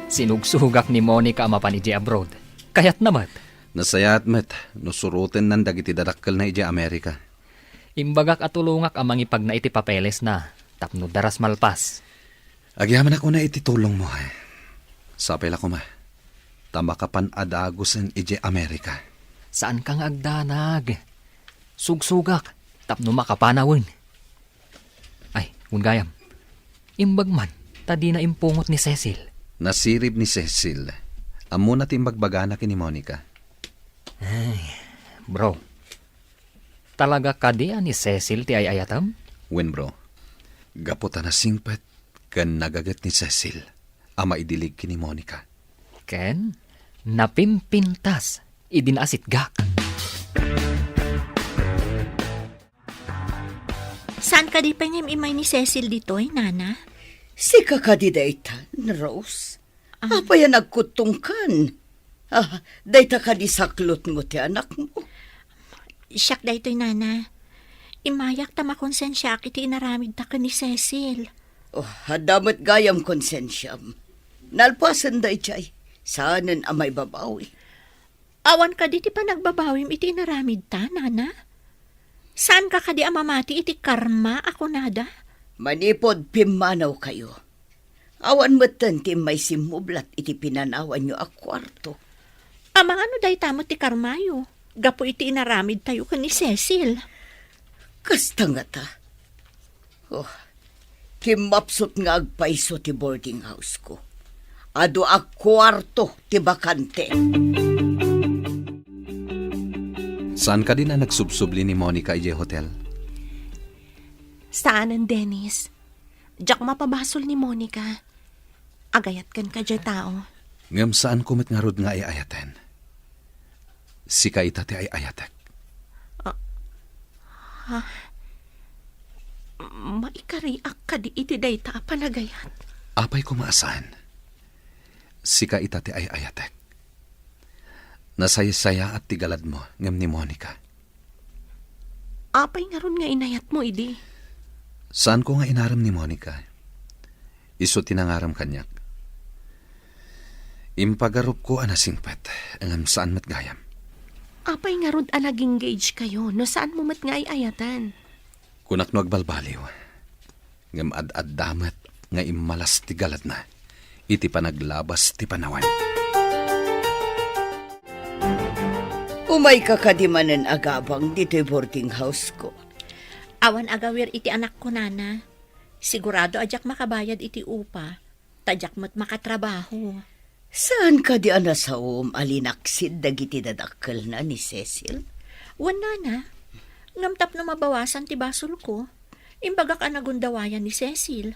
Sinugsugak ni Monica a mapan idiay abroad. Kayatna met. Nasayaat met no surotennan dagiti dadakkelna idiay Amerika. Imbagak a tulongak a mangipagna iti papelesna tapno daras malpas. Agyamanak unay iti tulongmo, eh. Sapay la koma, ta makapan a dagusen idiay Amerika. Saanka nga agdanag. Sugsugak tapno makapanawen. Ay, wen gayam. Imbag man, ta dina impungot ni Cecil. Nasirib ni Cecil. Ammona ti imbagbagana ken ni Monica. Ay, bro. Talaga kadi a ni Cecil ti ay-ayatem? Wen, bro. Gapu ta nasingpet ken nagaget ni Cecil a maidilig ken ni Monica. Ken napimpintas idi naasitgak. Saan kadi pay nga im-immay ni Cecil ditoy, Nana? Sika kadi daytan, Rose? Ah. Apay a nagkuttongkan? Ah, dayta kadi saklotmo ti anakmo? Siak daytoy, Nana. Immayak ta makonsensiaak iti inaramidta ken ni Cecil. Oh, adda met gayam konsensiam. Nalpasen daydiay. Saanen a maibabawi. Awan kadi ti panagbabawim iti inaramidta, Nana? Saanka kadi a mamati iti karma a kunada? Manipud pimmanawkayo, awan metten ti immay simmublat iti pinanawanyo a kuarto. Amangan no dayta met ti karmayo gapu iti inaramidtayo ken ni Cecil? Kasta ngata. Oh, kimmapsut nga agpayso ti boarding house ko. Adu a kuarto ti bakante. Saan kadi a nagsubsubli ni Monica idiay hotel? Saanen, Dennis. Diak mapabasol ni Monica. Agayat kenka diay tao. Ngem saanko met ngarud nga ay-ayaten. Sika ita ti ay-ayatek. Ah, ha? Maikariak kadi iti dayta a panagayat? Apay koma a saan. Sika ita ti ay-ayatek. Nasaysayaat ti galadmo ngem ni Monica. Apay ngarud nga inayatmo idi? Saanko nga inarem ni Monica. Isu ti nangarem kaniak. Impagarupko a nasingpet, ngem saan met gayam. Apay ngarud a nag-engage kayo no saanmo met nga ay-ayatan? Kunak no agbalbaliw. Ngem ad-adda met nga immalas ti galadna iti panaglabas ti panawen. Umayka kadi manen agabang ditoy boarding house ko? Awan agawir iti anakko, Nana. Sigurado a diak makabayad iti upa, ta diak met makatrabaho. Saan kadi a nasaom a linaksid dagiti dadakkelna ni Cecil? Wen, Nana. Ngem tapno mabawasan ti basolko, imbagak a nagundawayan ni Cecil.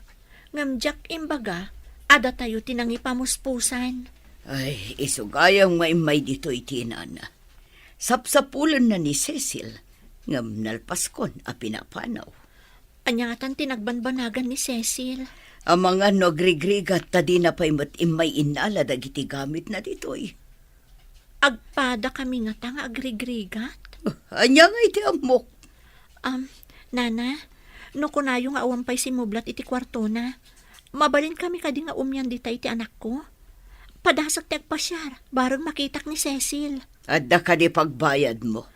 Ngem diak imbaga a datayo ti nangipamuspusan. Ay, isu gayam nga immay ditoy ti inana. Sapsapulenna ni Cecil, ngem nalpaskon a pinapanaw. Ania ngatan ti nagbanbanagan ni Cecil? Amangan no agrigrigat ta dina pay met immay innala dagiti gamitna ditoy. Agpadakami ngata nga agrigrigat? Ania nga iti ammok? Um, Nana, no kunayo nga awan pay simmublat iti kuartona, mabalinkami kadi nga umian dita iti anakko? Padasek ti agpasiar, bareng makitak ni Cecil. Adda kadi pagbayadmo?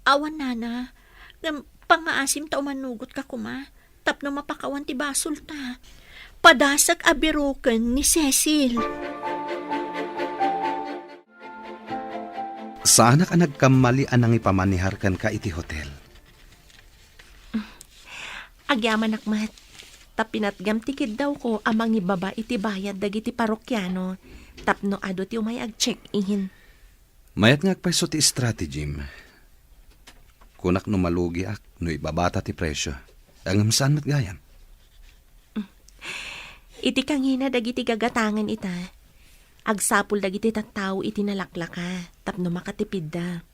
Awan, Nana. Ngem pangngaasim ta umanugotka koma tapno mapakawan ti basolta. Padasek a biroken ni Cecil. Saanak a nagkammali a nangipamaniharkan ka iti hotel. Agyamanak met, ta pinatgam ti kiddawko a mangibaba iti bayad dagiti parokiano tapno adu ti umay ag-check-in. Mayat nga agpayso ti strategyem. Kunak no malugiak no ibabata ti presio. Ngem saan met gayam. Iti kangina dagiti gagatangen ita, agsapul dagiti tattao iti nalaklaka tapno makatipidda.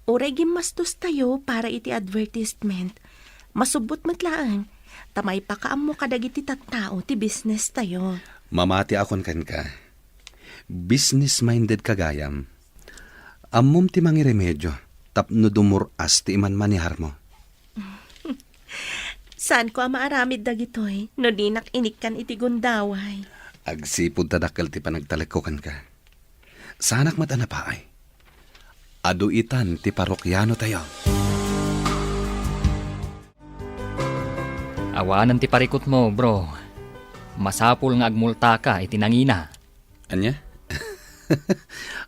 Uray gimmastostayo para iti advertisement, masubbot met laeng ta maipakaammo kadagiti tattao ti business tayo. Mamatiakon kenka. Business-minded ka gayam. Ammom ti mangiremedio tapno dumur-as ti imanmaniharmo. Saanko a maaramid dagitoy no dinak inikkan iti gundaway. Agsipud ta dakkel ti panagtalekko kenka. Saanak met a napaay. Adu itan ti parokianotayo. Awanen ti parikutmo, bro. Masapul nga agmultaka iti nangina. Ania?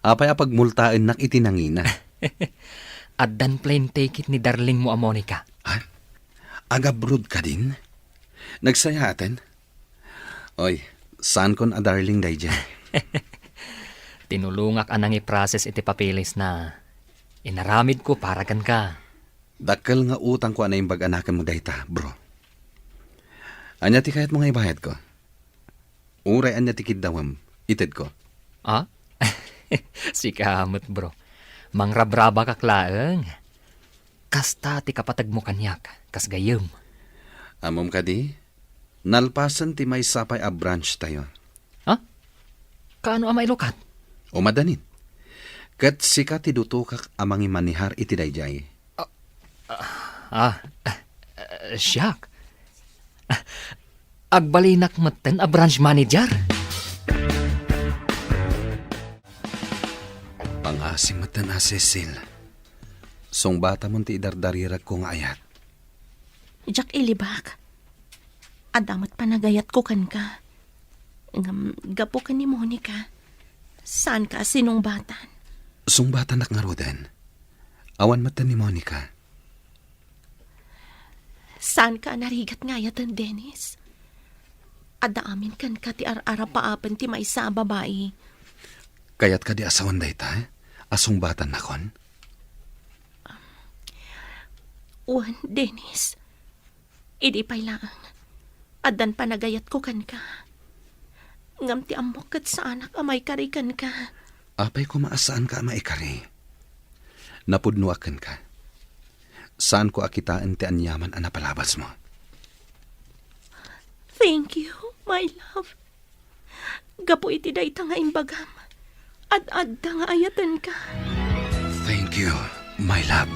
Apay a pagmultaennak iti nangina? Addan plane ticket ni darlingmo a Monica. Ha? Agabroad kadin? Nagsayaaten? Oy, saankon a darling daydiay. Tinulongak a nangiprocess iti papeles na. Inaramidko para kenka. Dakkel nga utangko a naimbag a nakem dayta, bro. Ania ti kayatmo nga ibayadko? Uray ania ti kiddawem, itedko. Ah? Sika met, bro. Mangrabrabakak laeng. Kasta ti kapategmo kaniak, kas gayyem. Ammom kadi, nalpasen ti maysa pay a branch tayo. Ha? Kaano a mailukat? Umadanin. Ket sika ti dutokak a mangimanihar iti daydiay. Ah, ah, ah, siak. Ah, agbalinak metten a branch manager. Pangasim metten a Cecil. Sungbatamon ti idardariragko nga ayat. Diak ilibak. Adda met panagayatko kenka. Ngem gapu ken ni Monica, saanka a sinungbatan. Sungbatanak ngaruden. Awan met ni Monica. Saanka a narigat nga ayaten, Dennis. Adda amin kenka ti ar-arapaapen ti maysa a babai. Kayatka di a sawen dayta, a sungbatan nakon? Wen, Dennis. Idi pay laeng, addan panagayatko kenka. Ngem ti ammok ket saanak a maikari kenka. Apay koma a saanka a maikari? Napudnoak kenka. Saanko a kitaen ti aniaman a napalabasmo. Thank you, my love. Gapu iti dayta nga imbagam, ad-adda nga ayatenka. Thank you, my love.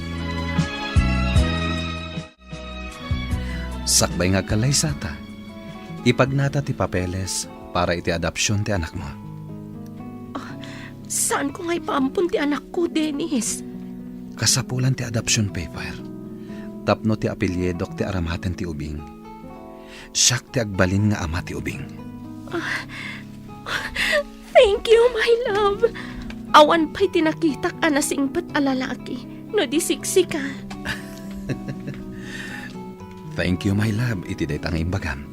Sakbay nga agkallaysata, ipagnata ti papeles para iti adoption ti anakmo. Ah, saanko nga ipaampon ti anakko, Dennis? Kasapulan ti adoption paper tapno ti apelyidok ti aramaten ti ubing. Siak ti agbalin nga ama ti ubing. Ah, thank you, my love. Awan pay ti nakitak a nasingpet a lalaki no di siksika. Thank you, my love, iti dayta nga imbagam.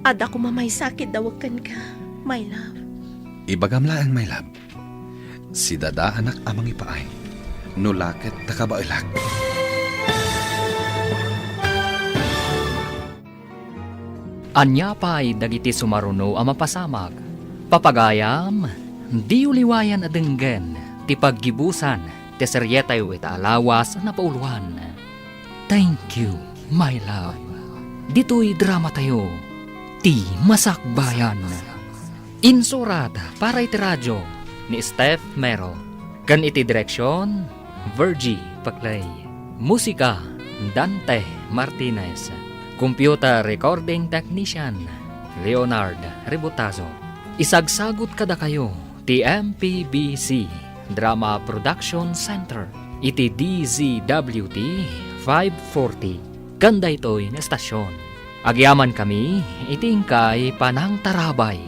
Adda koma maysa a kiddawek kenka, my love. Ibagam laeng, my love. Sidadaanak a mangipaay. no la ket ta kabaelak. Ania pay dagiti sumaruno a mapasamak? Papagayam, diyo liwayan a denggen ti paggibusan ti serietayo ita a lawas a napauluan. Thank You, My Love. Ditoy dramatayo, Ti Masakbayan. Insurat para iti radyo ni Steph Mero. Ken iti direksion, Virgie Paclay. Musika, Dante Martinez. Computer recording technician, Leonard Rebotazo. Isagsagut kadakayo ti M P B C Drama Production Center iti D Z W T five forty. Ken daytoy nga estasion, agyamankami iti inkay panangtarabay.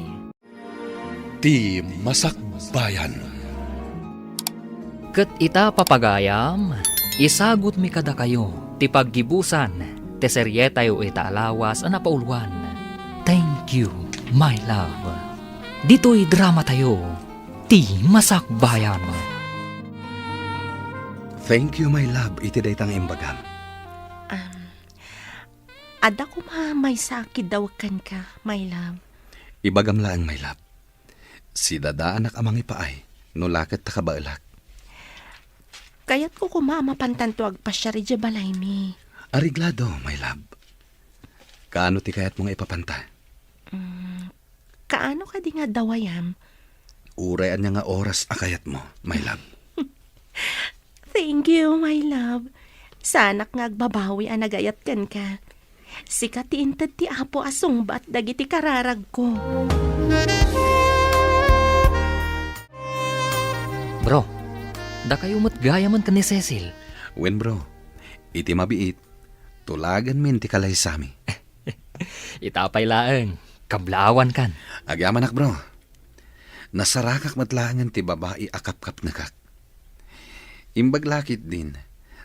Ti Masakbayan. Ket ita, papagayam, isagutmi kadakayo ti paggibusan ti serietayo ita a lawas a napauluan, Thank You, My Love. Ditoy dramatayo, Ti Masakbayan. Thank you, my love, iti dayta nga imbagam. Um, Adda koma maysa a kiddawek kenka, my love. Ibagam laeng, my love. Sidadaanak a mangipaay, no la ket ta kabaelak. Kayatko koma a mapantanto agpasiar idiay balaymi. Areglado, my love. Kaano ti kayatmo nga ipapanta? Mm, Kaano kadi nga adda wayam? Uray ania nga oras a kayatmo, my love. Thank you, my love. Saanak nga agbabawi a nagayat kenka. Sika ti inted ti Apo a sungbat dagiti kararagko. Bro, dakayo met gayamen ken ni Cecil. Wen, bro. Iti mabiit, tulaganmin ti kalaysami. Ita pay laeng, kablaawankan. Agyamanak, bro. Nasarakak met laengen ti babai a kapkapnekak. Imbag la ketdin,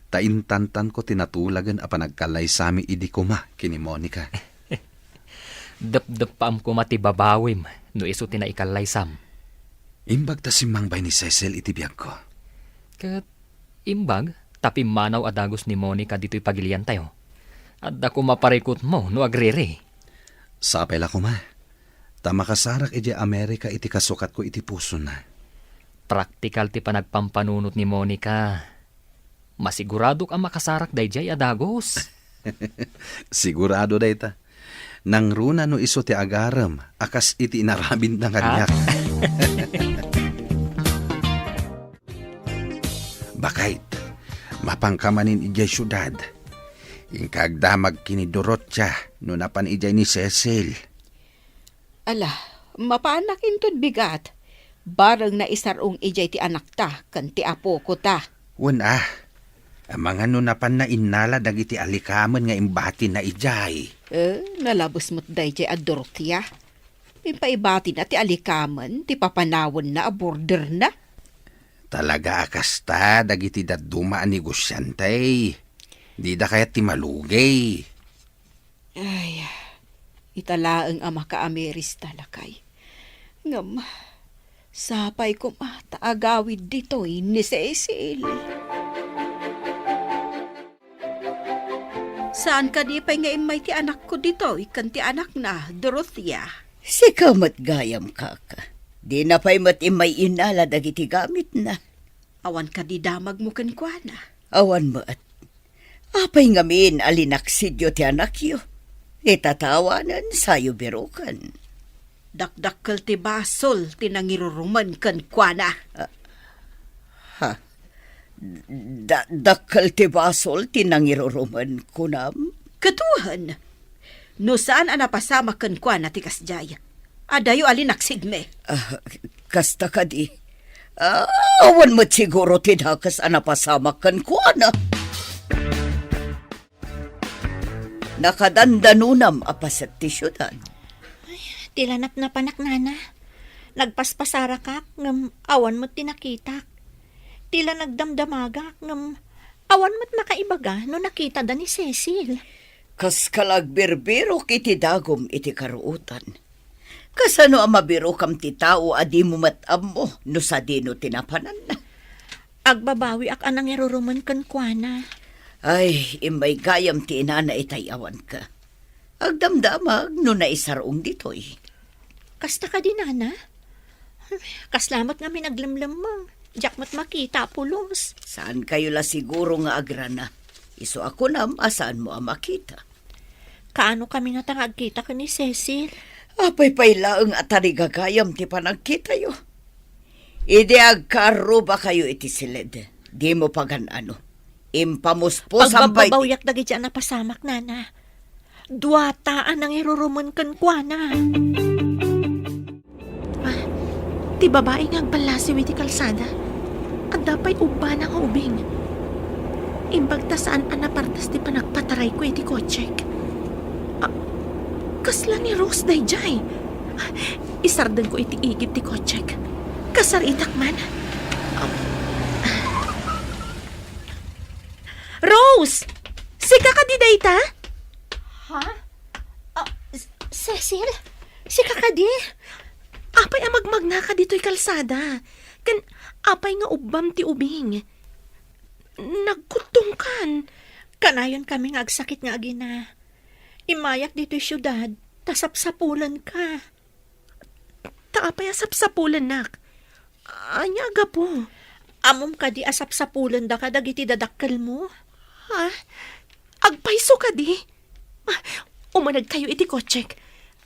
ta intantanko ti natulagen a panagkalaysami idi koma ken ni Monica. Depdeppaam koma ti babawim no isu ti naikalaysam. Imbag ta simmangbay ni Cecil iti biagko. Ket imbag ta pimmanaw a dagus ni Monica ditoy pagiliantayo. Adda koma parikutmo no agriri. Sapay la koma, ta makasarak idiay Amerika iti kasukatko iti pusona. Praktikal ti panagpampanunot ni Monica. Masiguradok a makasarak daydiay a dagus. Sigurado dayta. Nangruna no isu ti agarem a kas iti inaramidna kaniak. Ah? Bakit? Mapanka manen idiay siudad. Inka agdamag ken ni Dorothea no napan idiay ni Cecil. Ala, mapanak inton bigat. Bareng naisar-ong idiay ti anakta ken ti apokota. Wen a, amangan no napanna innala dagiti alikamen nga imbatina idiay. Eh, nalabes met daydiay a Dorothea. Impaibatina ti alikamen ti papanawenna a borderna. Talaga a kasta dagiti dadduma a negosiante. Dida kayat ti malugay. Ay, ita laeng a makaamiris ta, lakay. Ngem, sapay koma ta agawid ditoy ni Cecil. Saan kadi pay nga immay ti anakko ditoy ken ti anakna, Dorothea? Sika met gayam, kaka. Dina pay met immay innala dagiti gamitna. Awan kadi damagmo kenkuana? Awan met. Apay ngamin a linaksidyo ti anakyo? Itatawanen, sayo biroken. Dakdakkel ti basol ti nangirurumen kenkuana. Ah, ha? Da-, dakkel ti basol ti nangirurumen, kunam? Ket wen, no saan a napasamak kenkuana ti kasdiay, adayo a linaksidmi. Ah, kasta kadi. Ah, awan met siguro ti dakes a napasamak kenkuana. Nakadandanonam a paset ti siudad. Ay, ti la napnapanak, nana. Nagpaspasarakak, ngem awan met ti nakitak. Ti la nagdamdamagak, ngem awan met makaibaga no nakitada ni Cecil. Kaska la agbirbirok iti dagum iti karuotan. Kasano a mabirokam ti tao a dimo met ammo no sadino ti napananna? Agbabawiak a nangirurumen kenkuana. Ay, immay gayam ti inana itay awanka. Agdamdamag no naisarong ditoy. Kasta kadi, nana? Kasla met ngamin aglemlemmeng. Diak met makita a pulos. Saan kayo la siguro nga agrana? Isu a kunam a saan mo a makita. Kaano kami ngata nga agkita ken ni Cecil? Apay pay laeng a tarigagayam ti panagkitayo. Idi agkaarruba kayo iti siled, dimo pagan-ano. Impamuspusan pay ti Pagbabbabawiak dagiti a napasamak, nana. Duata a nangirurumen kenkuana. Ah, ti babai nga agballasiw iti kalsada, adda pay ubbana nga ubing. Imbag ta saan a napardas ti panagpatarayko iti kotsek. Ah, kasla ni Rose daydiay. Ah, isardengko iti igid ti kotsek. Kasaritak man. Ah. Rose! Sika kadi dayta? Ha? Ah, S-, Cecil? Sika kadi? Apay a magmagnaka ditoy kalsada? Ken apay nga ubbam ti ubing? Nagkuttongkan. Kanayon kami nga agsakit nga agina. Immayak ditoy siudad, ta sapsapulenka. Ta apay a sapsapulennak? Ania a gapu? Ammom kadi a sapsapulendaka dagiti dadakkelmo? Ha? Agpayso kadi? Ah, umanegkayo iti kotsek.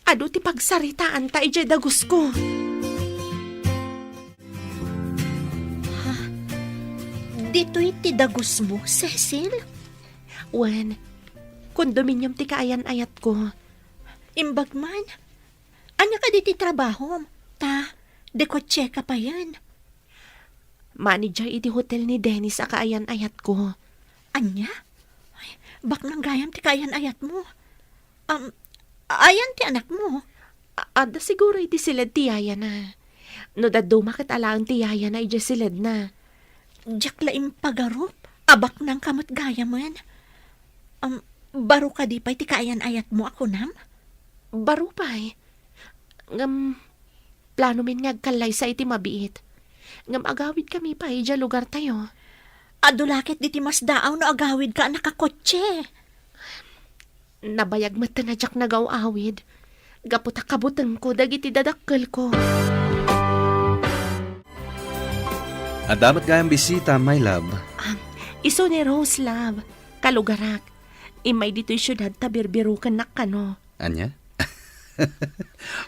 Adu ti pagsaritaanta idiay dagusko. Ha? Ditoy ti dagusmo, Cecil? Wen, kondominium ti kaayan-ayatko. Imbag man, ania kadi ti trabahom? Ta, dikotseka payen. Manager iti hotel ni Dennis a kaayan-ayatko. Ania? Ay, baknang gayam ti kaayan-ayatmo. Um, ayan ti anakmo? A-, adda siguro iti siled ti yayana. No dadduma ket alaen ti yayana idiay siledna. Diak la impagarup a baknangka met gayamen. Um, baro kadi pay ti kaayan-ayatmo a kunam? Baro pay. Ngem, planomin nga agkallaysa iti mabiit. Ngem agawidkami pay idiay lugartayo. Adu la ket diti masdaaw no agawidka a nakakotse. Nabayag met a diak nagaw-awid. Gapu ta kabutengko dagiti dadakkelko. Adda met gayam bisita, my love. Ah, isu ni Rose, love. Kalugarak. Immay ditoy siudad ta birbirukennak kano. Ania?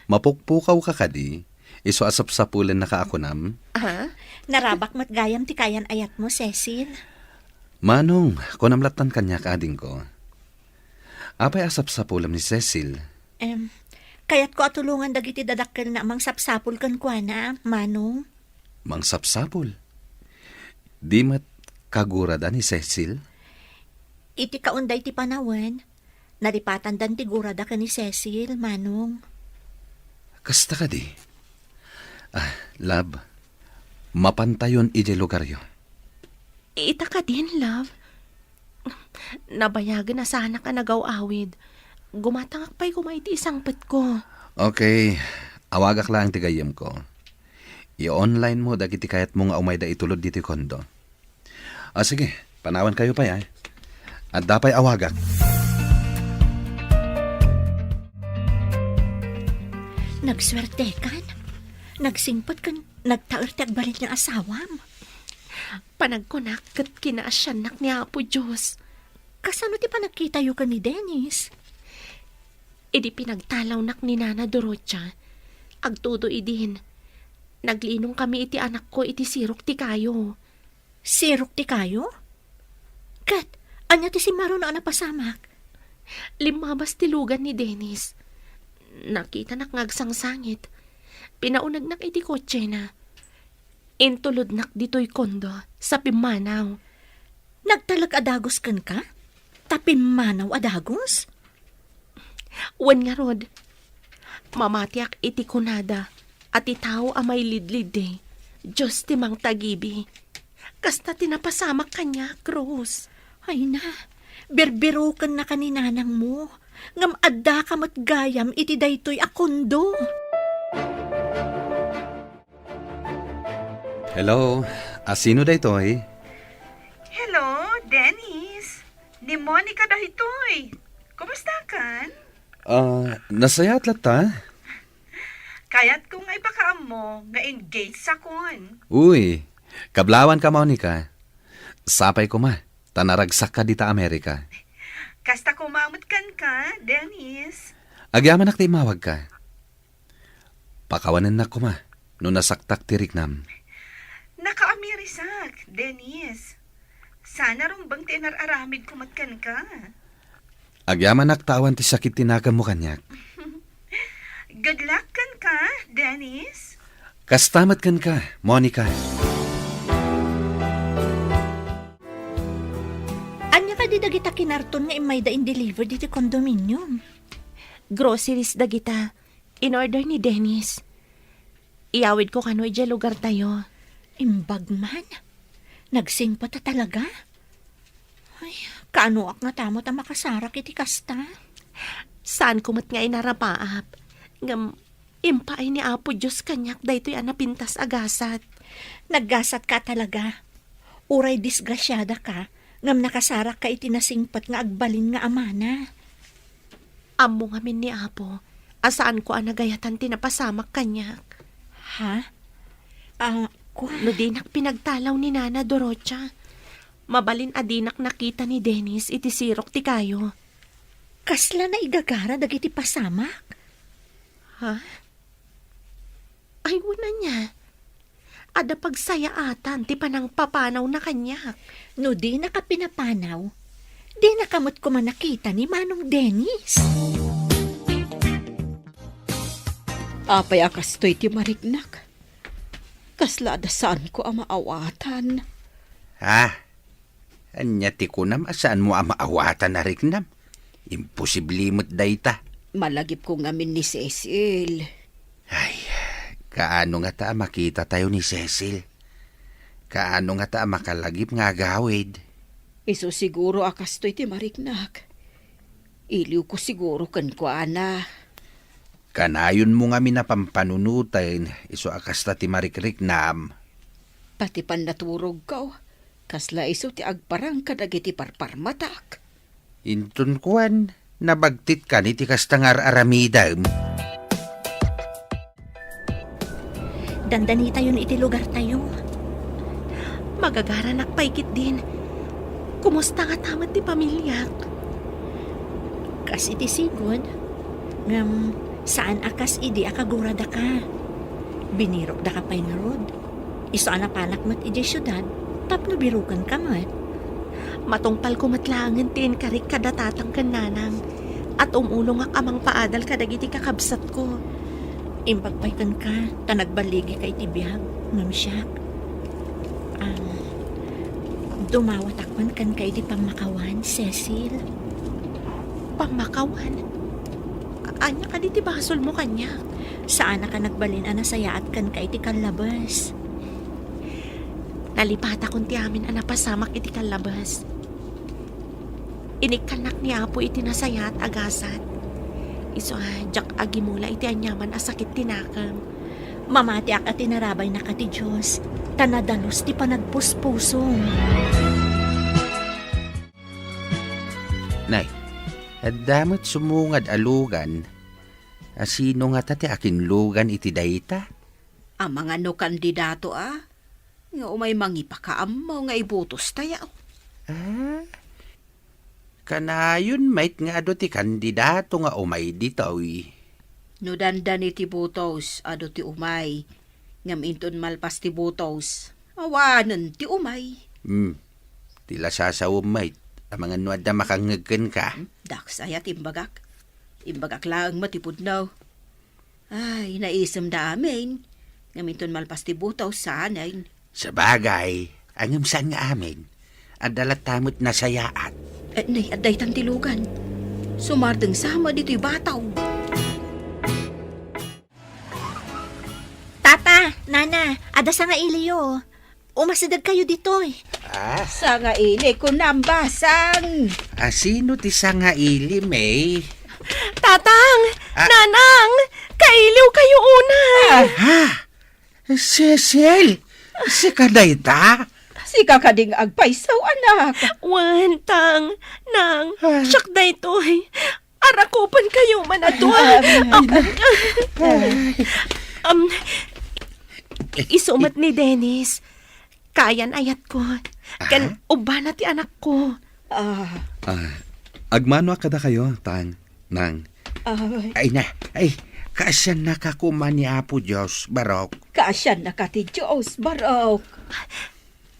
Mapukpukawka kadi? Isu a sapsapulennaka a kunam? Ah? Narabak met gayam ti kaayan-ayatmo, Cecil. Manong, kunam lattan kaniak, adingko. Apay a sapsapulem ni Cecil? Em, kayatko a tulongan dagiti dadakkelna a mangsapsapul kenkuana, Manong. Mangsapsapul? Di met kagurada ni Cecil? Iti kaon daydi panawen, nalipatandan ti gurada ken ni Cecil, Manong. Kasta kadi? Ah, love, mapantayon idiay lugaryo. Ita kadin, love? Nabayagen a saanak a nagaw-awid. Gumatangak pay koma iti isangpetko. Okay, awagak laeng ti gayyemko. I-online mo dagiti kayatmo nga umayda itulod ditoy kondo. Ah, sige, panawankayo pay, ay. Adda pay awagak. Nagsuertekan. Nagsingpet ken nagtaer ti agbalin nga asawam. Panagkunak ket kinaasiannak ni Apo Dios. Kasano ti panagkitayo ken ni Dennis? Idi pinagtalawnak ni Nana Dorotia, agtudo idin, naglinong kami iti anakko iti sirok ti kayo. Sirok ti kayo? Ket, ania ti simmaruno a napasamak? Limmabas ti lugan ni Dennis. Nakitanak nga agsangsangit. Pinaunegnak iti kotsena. Intulodnak ditoy kondo sa pimmanaw. Nagtalek a dagus kenka? Ta pimmanaw a dagus? Wen ngarud, mamatiak iti kunada a ti tao a mailidliddi, Dios ti mangtagibi. Kasta ti napasamak kaniak, Rose. Ay na, birbirokennaka ni nanangmo, ngem addaka met gayam iti daytoy a kondo. Hello, A sino daytoy? Hello, Dennis. Ni Monica daytoy. Kumustakan? Ah, nasayaat latta? Kayatko nga ipakaammo nga engaged sakon. Uy, kablawanka, Monica. Sapay koma, ta naragsakka dita Amerika. Kasta koma met kenka, Dennis. Agyamanak ta immawagka. Pakawanennak koma no nasaktak ti riknam. Nakaamirisak, Dennis. Sana rumbeng ti inar-aramidko met kenka. Agyamanak ta awan ti sakit ti nakemmo kaniak. Good luck kenka, Dennis. Kasta met kenka, Monica. Ania kadi dagita kinarton nga immayda in-deliver diti condominium? Groceries dagita. In-order ni Dennis. Iyawidko kano idiay lugartayo. Imbag man. Nagsingpet a talaga. Ay, kaanoak ngata met a makasarak iti kasta? Saanko met nga inarapaap. Ngem, impaay ni Apo Dios kaniak daytoy a napintas a gasat. Naggasatka talaga. Uray disgrasiadaka, ngem nakasarakka iti nasingpet nga agbalin nga amana. Ammo ngamin ni Apo a saanko a nagayatan ti napasamak kaniak. Ha? Ah, kua? No dinak pinagtalaw ni Nana Dorocha, mabalin a dinak nakita ni Dennis iti sirok ti kayo. Kasla naigagara dagiti pasamak? Ha? Ay, wen ania. Adda pagsayaatan ti panangpapanawna kaniak. No dinaka pinapanaw, dinaka met koma nakita ni Manong Dennis. Apay a kastoy ti mariknak? Kasla adda saanko a maawatan. Ah, Ania ti kunam a saanmo a maawatan a riknam? Imposible met dayta. Malagipko ngamin ni Cecil. Ay, kaano ngata a makitatayo ni Cecil? Kaano ngata a makalagip nga agawid? Isu siguro a kastoy ti mariknak. Iliwko siguro kenkuana. Kanayonmo ngamin a pampanunoten isu a kasta ti marikriknam. Pati pannaturogko, kasla isu ti agparang kadagiti parparmatak. Inton kuan, nabagtitkan iti kasta nga ar-aramidem. Dandanitayon iti lugartayo. Magagaranak pay ketdin. Kumusta ngata met ti pamiliak? Kas iti sigud, ngem saan a kas idi a kaguradaka. Binirokdaka pay ngarud. Isu a napanak met idiay siudad tapno birokenka met. Matungpalko met laengen ti inkarik kada tatang ken nanang, a tumulongak a mangpaadal kadagiti kakabsatko. Imbag pay kenka ta nagballigika iti biag, ngem siak, ah, dumawatak man kenka iti pammakawan, Cecil. Pammakawan? A-, ania kadi ti basolmo kaniak? Saanaka nagbalin a nasayaat kenka iti kallabes. Nalipatakon ti amin a napasamak iti kallabes. Inikkannak ni Apo iti nasayaat a gasat. Isu a diak agimula iti aniaman a sakit ti nakem. Mamatiak a tinarabaynaka ti Dios, ta nadalus ti panagpuspusom. Nay, adda met sumungad a lugan. A sino ngata ti akinlugan iti dayta? Amangan no kandidato a, nga umay mangipakaammo nga ibutostayo. Ah? Kanayon met nga adu ti kandidato nga umay ditoy. No dandani ti butos, adu ti umay. Ngem inton malpas ti butos, awanen ti umay. Hmm. Ti la sasawem met, amangan no adda makangngeg kenka. Hmm? Dakes aya ti imbagak. Imbagak laeng met ti pudno. Ay, naisemda amin. Ngem inton malpas ti butos, saanen. Sabagay, ngem saan nga amin. Adda latta met nasayaat. Eh, nay, adda itan ti lugan. Sumardeng sama ditoy bataw. Tata, Nana, adda sangailiyo. Umasidegkayo ditoy. Ah? Sangaili, kunam, basang. A sino ti sangaili, May? Tatang! Ah. Nanang! Kailiwkayo unay! Ah. Ha? Cecil! Sika dayta? Sika kadi nga agpayso, anak? Wen, Tang, Nang, Ah. Siak daytoy. Arakupenkayo man a dua. Ah. Am, i-, isu met ni Dennis. Kayan-ayatko. Ken Ah? ubbana ti anakko. Ah. Ah, agmanoak kadakayo, Tang, Nang. Ay. Ay na, ay, kaasiannaka koma ni Apo Dios, Barok. Kaasiannaka ti Dios, Barok.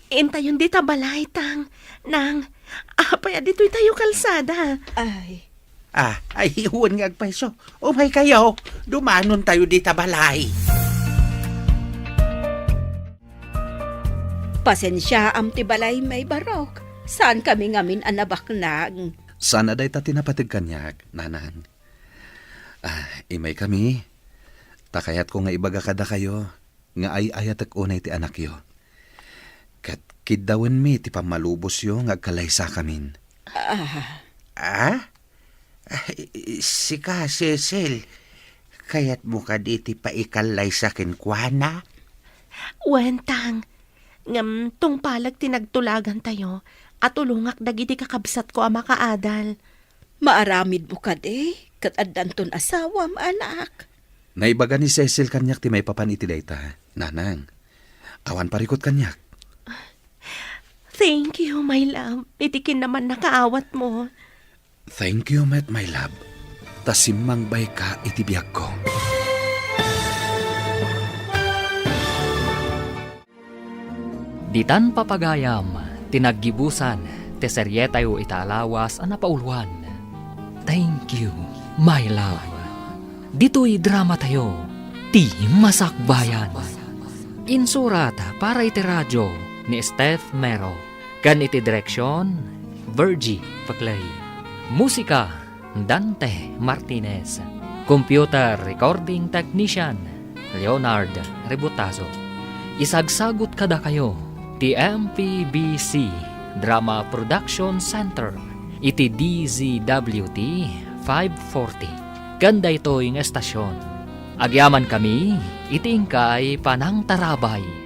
Intayon dita balay, Tang, Nang. Apay a ditoy tayo kalsada? Ay. Ah, ay, wen nga agpayso. Umaykayo, dumanon tayo dita balay. Pasensiaam ti balay, May Barok. Saan kami ngamin a nabaknang. Saan a dayta ti napateg kaniak, Nanang. Ah, imaykami. Ta kayatko nga ibaga kadakayo nga ay-ayatek unay ti anakyo. Ket kiddawenmi ti pammalubosyo nga agkallaysakamin. Ah. Ah? Ay, sika, Cecil, kayatmo kadi ti paikallaysa kenkuana? Wen, Tang, ngem tungpaleg ti nagtulagantayo a tulongak dagiti kakabsatko a makaadal. Maaramidmo kadi, ket addanton asawam, anak. Naibaga ni Cecil kaniak ti maipapan iti dayta, Nanang. Awan parikut kaniak. Thank you, my love, iti kinamannakaawatmo. Thank you met, my love, ta simmangbayka iti biagko. Ditan papagayam ti naggibusan ti serietayo ita a lawas a napauloan, Thank You, My Love. Ditoy dramatayo, Ti Masakbayan. Insurat para iti radio ni Steph Mero. Ken iti direksion, Virgie Paclay. Musika, Dante Martinez. Computer recording technician, Leonard Rebutazo. Isagsagut kadakayo ti M P B C Drama Production Center iti D Z W T five forty. Ken daytoy nga estasion, agyamankami iti inkay panangtarabay.